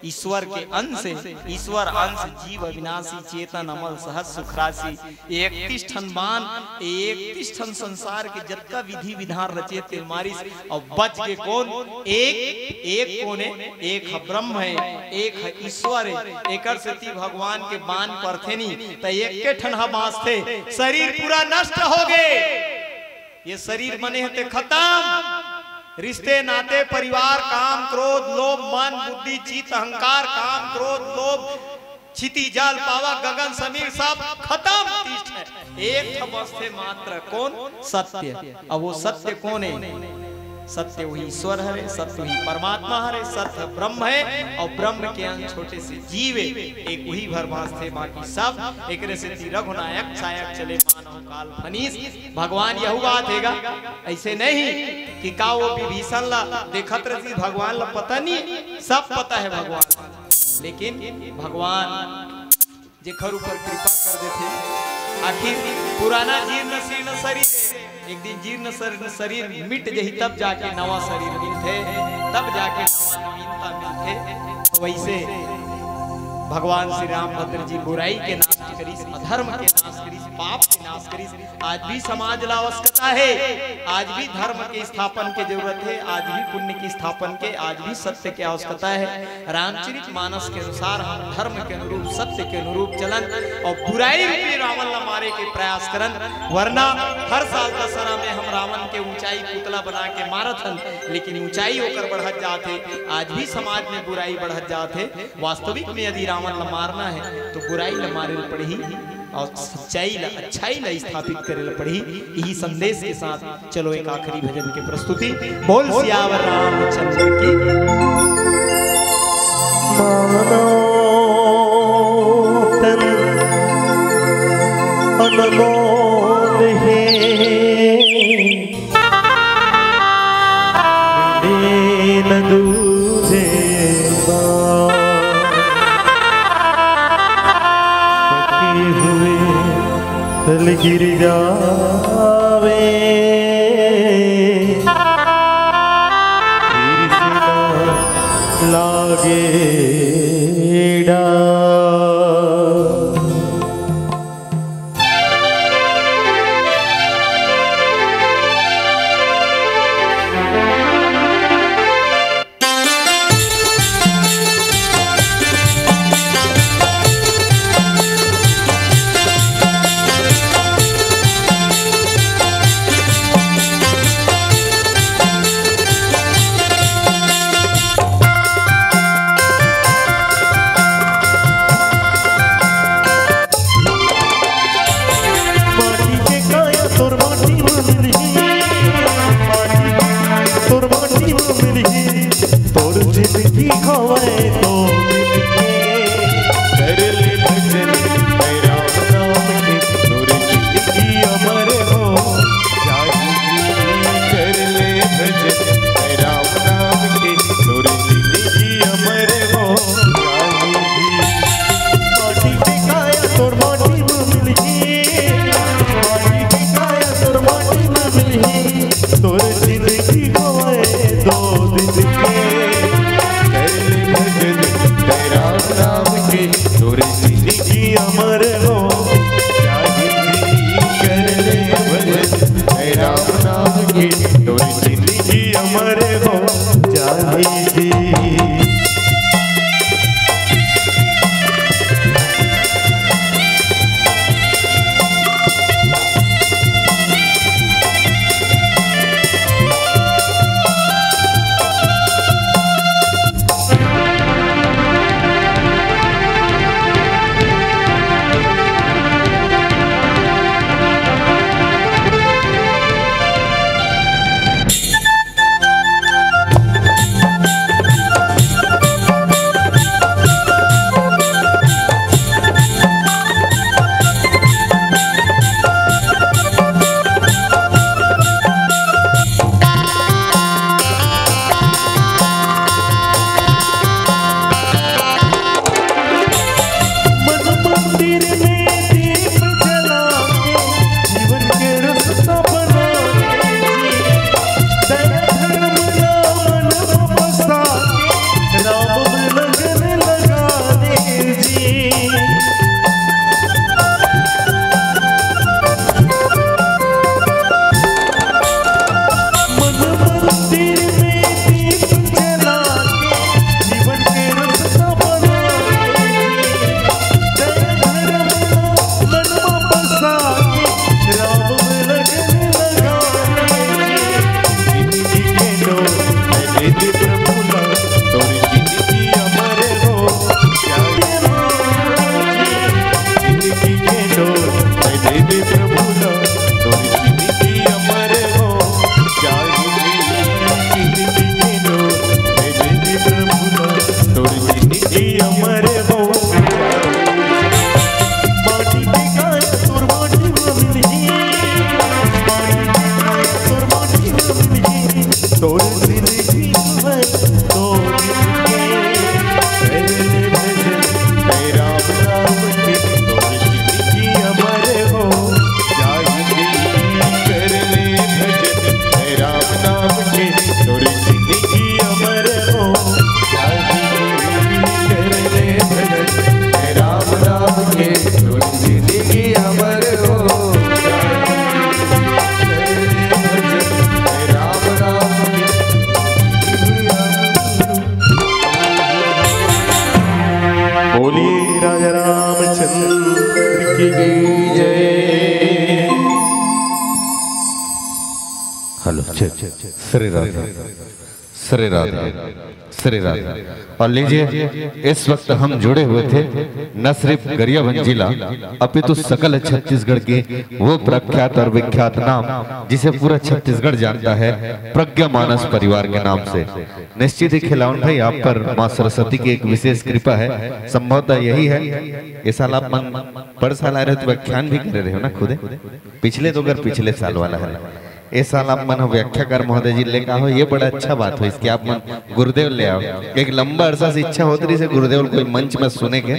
ईश्वर के अंश हे, ईश्वर अंश जीव अविनाशी, चेतन अमल सहज सुख राशि। ये इकतीस ठन बान, ये इकतीस ठन संसार के जतका विधि विधान रचे तेला मारिस, अउ बच गे कोन? एक, एक कोन हे? एक ह ब्रह्म हे, एक ह ईश्वर हे। एकर सेती भगवान के बान परथे नी, त एके ठन ह बांचथे। शरीर पूरा नष्ट हो गे, ये शरीर बने हे ते खतम। रिश्ते नाते, परिवार, काम, क्रोध, लोभ, मन, बुद्धि, चित्त, अहंकार, काम, क्रोध, लोभ, क्षिति, जल, पावक, गगन, समीर, सब खतम। तीस ठे, एक ठो बचथे मात्र, कोन? सत्य। अब वो सत्य कोन हे? सत्य वही ईश्वर हरे, सत्य वही परमात्मा हरे, सत्य ब्रह्म हे, अउ ब्रह्म के अंश छोटे से जीव हे, एक वही भर बांचथे, बाकी सब एकरे सेती रघुनायक सायक चले मानव काल फनीस। भगवान यहू बात हे गा, अइसे नहीं कि का वो विभीषण ला देखत रहिस, भगवान ला पता नहीं, सब पता हे भगवान। लेकिन भगवान जेकर ऊपर कृपा कर देथे, आखिर पुराना जीर्ण शीर्ण शरीर, एक दिन जीर्ण शरीर, शरीर मिट जही, तब जाके नवा शरीर मिलथे, तब जाके नवा नवीनता मिलथे। तो वैसे भगवान श्री रामभद्र जी बुराई के नाश करिस, अधर्म के नाश करिस, पाप के नाश करिस। आज भी समाज ला आवश्यकता हे, आज भी धर्म के स्थापन के जरूरत हे, आज भी पुण्य के स्थापन के, आज भी सत्य के आवश्यकता हे। रामचरित मानस के अनुसार हम धर्म के अनुरूप, सत्य के अनुरूप चलन अउ बुराई रूपी रावण ला मारे के प्रयास करन, वरना हर साल दशहरा में हम रावण के ऊंचाई पुतला बना के मारत हन, लेकिन ऊंचाई ओकर बढ़त जात हे। आज भी समाज में बुराई बढ़त जात हे। वास्तविक में यदि रावण ला मारना हे तो बुराई ला मारे ल पड़ही अउ सच्चाई ला, अच्छाई ला स्थापित करे ल पड़ही। यही संदेश के साथ चलो एक आखिरी भजन के प्रस्तुति। बोल सियावर रामचंद्र की। मानो तन अनमोल हे, मिले न दूजे बार। पके हुए तल गिर जावे, फिर से ना लागे डार। माटी के काया तोर माटी म मिलही, माटी के काया तोर माटी म मिलही, तोर जिंदगी हवय दो दिन के। कर ले भजन मैं राम नाम के, तोर जिंदगी अमर हो जाही। कर ले भजन मैं राम नाम के, तोर जिंदगी अमर हो जाही। माटी के काया तोर माटी म मिलही, माटी के काया तोर माटी म मिलही, तोर जिंदगी होवय दो दिन के। कर ले भजन श्री राधे, श्री राधे, श्री राधे। और लीजिए, इस वक्त हम जुड़े हुए थे न सिर्फ गरियाबंद जिला, अपितु सकल छत्तीसगढ़ के वो प्रख्यात और विख्यात नाम, जिसे पूरा छत्तीसगढ़ जानता है, प्रज्ञा मानस परिवार के नाम से। निश्चित ही खिलावन भाई, आप पर माँ सरस्वती की एक विशेष कृपा है। संभवतः यही है, ये साल आप मन, पर साल आए रहे तो व्याख्यान भी करे रहे हो ना खुदे, पिछले तो अगर पिछले साल वाला है, इस साल आप मन व्याख्याकार महोदय जी लेकर आओ, ये बड़ा अच्छा बात हो। इसके आप मन गुरुदेव ले आओ। एक लंबा अरसा से इच्छा होत रहिस हे गुरुदेव ल कोई मंच में सुने के,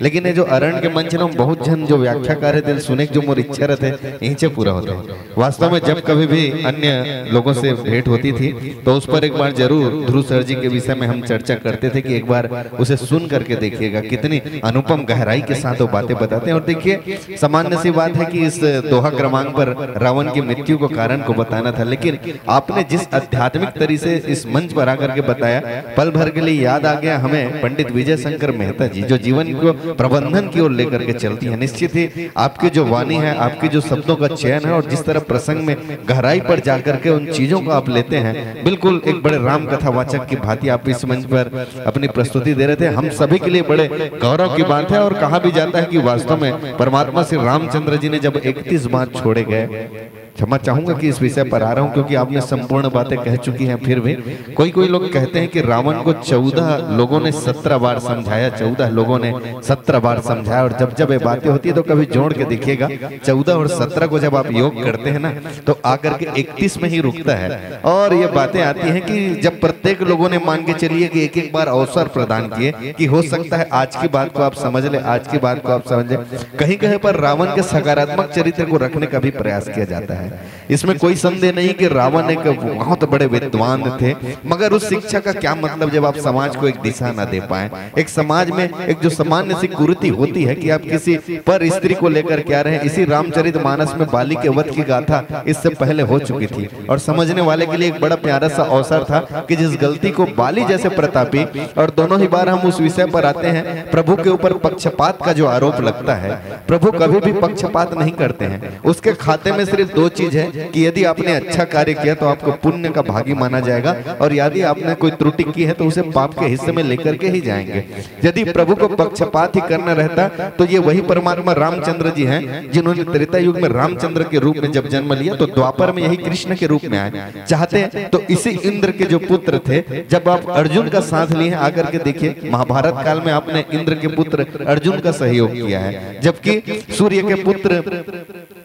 लेकिन ये जो अरण के मंच ना, बहुत झन जो व्याख्याकार हे, तेला सुने के जो मोर इच्छा रहिथे, इहिंचे पूरा होथे। वास्तव में जब कभी भी अन्य लोगों से भेंट होती थी, तो उस पर एक बार जरूर ध्रुव सर जी के विषय में हम चर्चा करते थे कि एक बार उसे सुन करके देखिएगा, कितनी अनुपम गहराई के साथ वो बातें बताते हैं। और देखिए, सामान्य सी बात है कि इस दोहा क्रमांक पर रावण की मृत्यु को, कारण को बताना था, लेकिन आपने जिस आध्यात्मिक तरीके से इस मंच पर आकर के बताया, पल भर के लिए याद आ गया हमें पंडित विजय शंकर मेहता जी, जो जीवन को प्रबंधन की ओर लेकर के चलती है। निश्चित ही आपकी जो वाणी है, आपके जो शब्दों का चयन है और जिस तरह प्रसंग में गहराई पर जाकर के उन चीजों को आप लेते हैं, बिल्कुल एक बड़े राम कथावाचक की भांति आप इस मंच पर अपनी प्रस्तुति दे रहे थे। हम सभी के लिए बड़े गौरव की बात है। और कहा भी जाता है कि वास्तव में परमात्मा श्री रामचंद्र जी ने जब इकतीस बाण छोड़े गए, क्षमा चाहूंगा कि इस विषय पर आ रहा हूं, क्योंकि आपने संपूर्ण बातें कह चुकी हैं, फिर भी कोई कोई लोग कहते हैं कि रावण को चौदह लोगों ने सत्रह बार समझाया, चौदह लोगों ने सत्रह बार समझाया। और जब जब ये बातें होती है तो कभी जोड़ के देखिएगा, चौदह और सत्रह को जब आप योग करते हैं ना, तो आकर के इकतीस में ही रुकता है। और ये बातें आती हैं कि जब प्रत्येक लोगों ने, मान के चलिए कि एक एक बार अवसर प्रदान किए कि हो सकता है आज की बात को आप समझ ले, आज की बात को आप समझ ले, कहीं कहीं पर रावण के सकारात्मक चरित्र को रखने का भी प्रयास किया जाता है। इसमें कोई संदेह नहीं कि रावण एक बहुत बड़े विद्वान थे, मगर उस शिक्षा का क्या मतलब जब आप समाज को एक दिशा ना दे पाए। एक समाज में एक जो सामान्य सी कुरीति होती है कि आप किसी पर स्त्री को लेकर के आ रहे हैं, इसी रामचरित मानस में बाली के वध की गाथा इससे पहले हो चुकी थी और समझने वाले के लिए एक बड़ा प्यारा सा अवसर था कि जिस गलती को बाली जैसे प्रतापी, और दोनों ही बार हम उस विषय पर आते हैं, प्रभु के ऊपर पक्षपात का जो आरोप लगता है, प्रभु कभी भी पक्षपात नहीं करते हैं। उसके खाते में सिर्फ दो चीज है कि यदि आपने अच्छा कार्य किया तो आपको पुण्य का भागी माना जाएगा, और यदि आपने कोई त्रुटि की है तो उसे पाप के हिस्से में लेकर के ही जाएंगे। यदि प्रभु को पक्षपात ही करना रहता तो ये वही परमात्मा रामचंद्र जी हैं, जिन्होंने त्रेता युग में रामचंद्र के रूप में जब जन्म लिया तो द्वापर में यही कृष्ण के रूप में आए। चाहते तो इसी इंद्र के जो पुत्र थे, जब आप अर्जुन का साथ लिए आकर के देखिए, महाभारत काल में आपने इंद्र के पुत्र अर्जुन का सहयोग किया है, जबकि सूर्य के पुत्र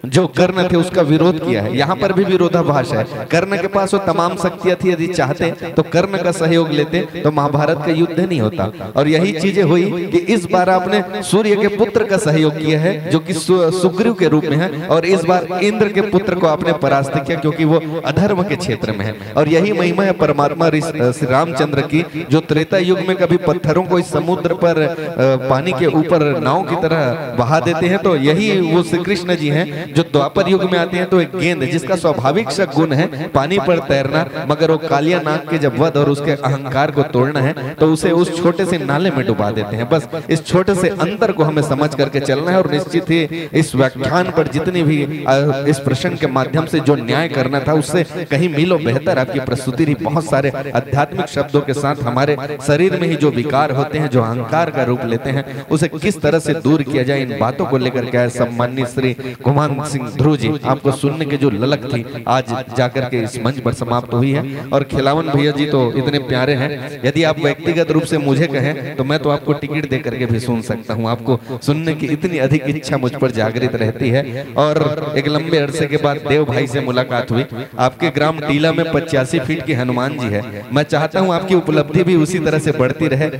जो कर्ण थे उसका विरोध किया है। यहाँ पर भी विरोधाभास है। कर्ण के पास वो तमाम शक्तियां थी, यदि चाहते तो कर्ण का सहयोग लेते तो महाभारत का युद्ध नहीं होता। और यही चीजें हुई कि इस बार आपने सूर्य के पुत्र का सहयोग किया है, जो कि सु-, सुग्रीव के रूप में है, और इस बार इंद्र के पुत्र को आपने परास्त किया, क्योंकि वो अधर्म के क्षेत्र में है। और यही महिमा है परमात्मा ऋष-, अ, श्री रामचंद्र की, जो त्रेता युग में कभी पत्थरों को इस समुद्र पर, अ, पानी के ऊपर नाव की तरह बहा देते हैं, तो यही वो श्री कृष्ण जी हैं जो द्वापर युग में आते हैं तो एक गेंद, जिसका स्वाभाविक सा गुण है पानी पर तैरना, मगर वो कालिया नाग के जब वध और उसके अहंकार को तोड़ना है तो उसे उस छोटे से नाले में डुबा देते हैं। बस इस छोटे से अंतर को हमें समझ करके चलना है और निश्चित ही इस व्याख्यान पर जितनी भी, अ, इस प्रसंग के माध्यम से जो न्याय करना था उससे कहीं मीलों बेहतर आपकी प्रस्तुति रही। बहुत सारे आध्यात्मिक शब्दों के साथ हमारे शरीर में ही जो विकार होते हैं, जो अहंकार का रूप लेते हैं, उसे किस तरह से दूर किया जाए, इन बातों को लेकर के आए सम्माननीय श्री गुमान सिंह ध्रुव जी। आपको सुनने की जो ललक थी, आज जाकर के इस मंच पर समाप्त हुई है। और खिलावन भैया जी तो इतने प्यारे हैं, यदि आप व्यक्तिगत रूप से मुझे कहें तो मैं तो आपको टिकट दे करके भी सुन सकता हूँ। आपको सुनने की इतनी अधिक इच्छा मुझ पर जागृत रहती है। और एक लंबे अरसे के बाद देव भाई से मुलाकात हुई। आपके ग्राम टीला में पचासी फीट के हनुमान जी है। मैं चाहता हूँ आपकी उपलब्धि भी उसी तरह से बढ़ती रहे।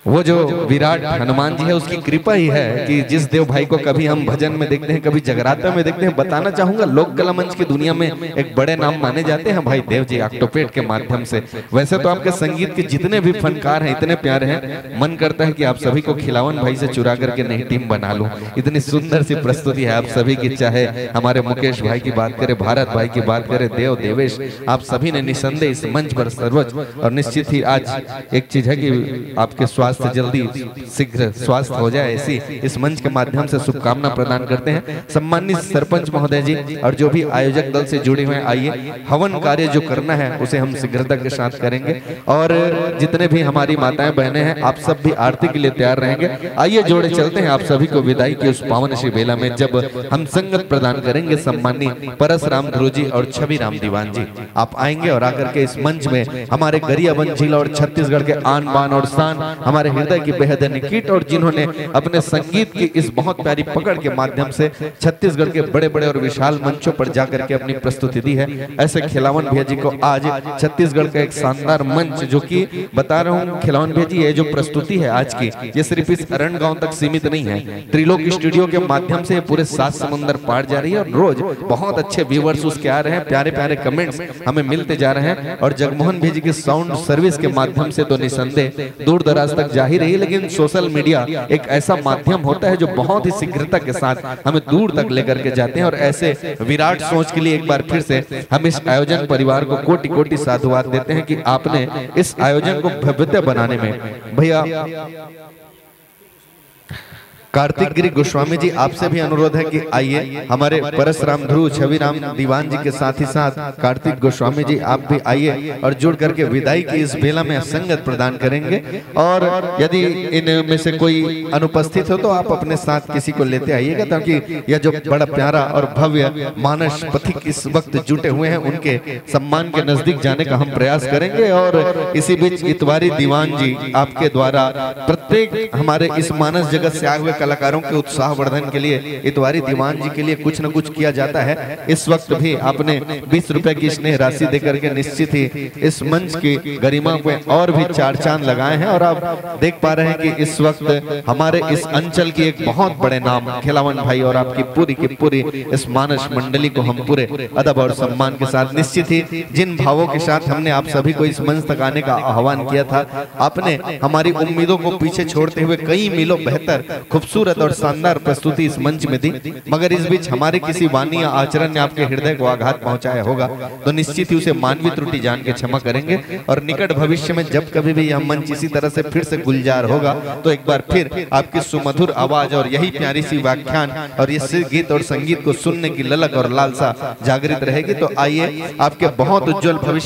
वो जो विराट हनुमान जी है, उसकी कृपा ही है कि जिस देव भाई को कभी हम भजन में देखते हैं, कभी जगराता में देखते हैं। बताना चाहूंगा, लोक कला मंच की दुनिया में एक बड़े नाम माने जाते हैं भाई देव जी, ऑक्टोपेड के माध्यम से। वैसे तो आपके संगीत के जितने भी फनकार हैं, इतने प्यारे हैं, मन करता है कि आप सभी को खिलावन भाई से चुरा करके नई टीम बना लूं। इतनी सुंदर सी प्रस्तुति है आप सभी की, चाहे हमारे मुकेश भाई की बात करें, भारत भाई की बात करें, देव देवेश, आप सभी ने निसंदेह इस मंच पर सर्वोच्च, और निश्चित ही आज एक चीज है कि आपके स्वास्थ्य स्वास्थ्य जल्दी शीघ्र स्वास्थ्य हो जाए, ऐसी इस मंच के माध्यम से शुभकामना प्रदान करते हैं। सम्मानित सरपंच महोदय जी और जो भी आयोजक दल से जुड़े हुए हैं, आइए, हवन कार्य जो करना है उसे हम शीघ्रता के साथ करेंगे। और जितने भी हमारी माताएं बहनें हैं, आप सब भी आरती के लिए तैयार रहेंगे। आइए, जोड़े चलते हैं आप सभी को विदाई की उस पावन सी बेला में, जब हम संगत प्रदान करेंगे सम्मानी परस राम ध्रुव जी और छवि राम दीवान जी। आप आएंगे और आकर के इस मंच में हमारे गरियाबंद जिला और छत्तीसगढ़ के आन बान और शान, हमारे हृदय की बेहद निकिट, और जिन्होंने अपने संगीत की इस बहुत प्यारी पकड़ के माध्यम से छत्तीसगढ़ के बड़े बड़े और विशाल मंचों पर जाकर के अपनी प्रस्तुति दी है, ऐसे खिलावन भैया जी को आज छत्तीसगढ़ का एक शानदार मंच, जो कि बता रहा हूँ खिलावन भैया जी, ये जो प्रस्तुति है आज की, ये सिर्फ इस अरण गांव तक सीमित नहीं है। त्रिलोक स्टूडियो के माध्यम से पूरे सात समुंदर पार जा रही है और रोज बहुत अच्छे व्यूवर्स उसके आ रहे हैं, प्यारे प्यारे कमेंट्स हमें मिलते जा रहे हैं। और जगमोहन भैया जी के साउंड सर्विस के माध्यम से तो निसंदेह दूर दराज तक जा ही रही है, लेकिन सोशल मीडिया एक ऐसा माध्यम होता है जो बहुत ही शीघ्रता के साथ हमें दूर तक लेकर के जाते हैं। और ऐसे विराट सोच के लिए एक बार फिर से हम इस आयोजन परिवार को कोटि कोटि साधुवाद देते हैं कि आपने इस आयोजन को भव्यता बनाने में, भैया, कार्तिक गिरी गोस्वामी जी, आपसे भी अनुरोध है कि आइए, हमारे परसराम ध्रुव, छविराम दीवान जी के साथ ही साथ कार्तिक गोस्वामी जी, आप भी आइए और जुड़ करके विदाई की इस बेला में संगत प्रदान करेंगे। और यदि इनमें से कोई अनुपस्थित हो तो आप अपने साथ किसी को लेते आइएगा, ताकि यह जो बड़ा प्यारा और भव्य मानस पथिक इस वक्त जुटे हुए हैं, उनके सम्मान के नजदीक जाने का हम प्रयास करेंगे। और इसी बीच इतवारी दीवान जी, आपके द्वारा प्रत्येक हमारे इस मानस जगत से आए हुए कलाकारों के उत्साहवर्धन के लिए इतवारी दीवान जी के लिए कुछ न कुछ किया जाता है। इस वक्त भी आपने बीस रुपए की स्नेह राशि देकर के निश्चित ही इस मंच की गरिमा को और भी चार चांद लगाए हैं। और आप देख पा रहे हैं कि इस वक्त हमारे इस अंचल की एक बहुत बड़े नाम खिलावन भाई और आपकी पूरी की पूरी इस मानस मंडली को हम पूरे अदब और सम्मान के साथ निश्चित ही जिन भावों के साथ हमने आप सभी को इस मंच तक आने का आह्वान किया था, आपने हमारी उम्मीदों को पीछे छोड़ते हुए कई मीलों बेहतर, खूबसूरत और शानदार प्रस्तुति इस मंच में दी। मगर इस बीच हमारे किसी वाणी या आचरण ने आपके हृदय को आघात पहुंचाया होगा तो निश्चित ही उसे मानवीय त्रुटि जान के क्षमा करेंगे। और निकट भविष्य में जब कभी भी यह मंच इसी तरह से फिर से गुलजार होगा तो एक बार फिर आपकी सुमधुर आवाज और यही प्यारी सी व्याख्यान और इस गीत और संगीत को सुनने की ललक और लालसा जागृत रहेगी। तो आइए, आपके बहुत उज्जवल भविष्य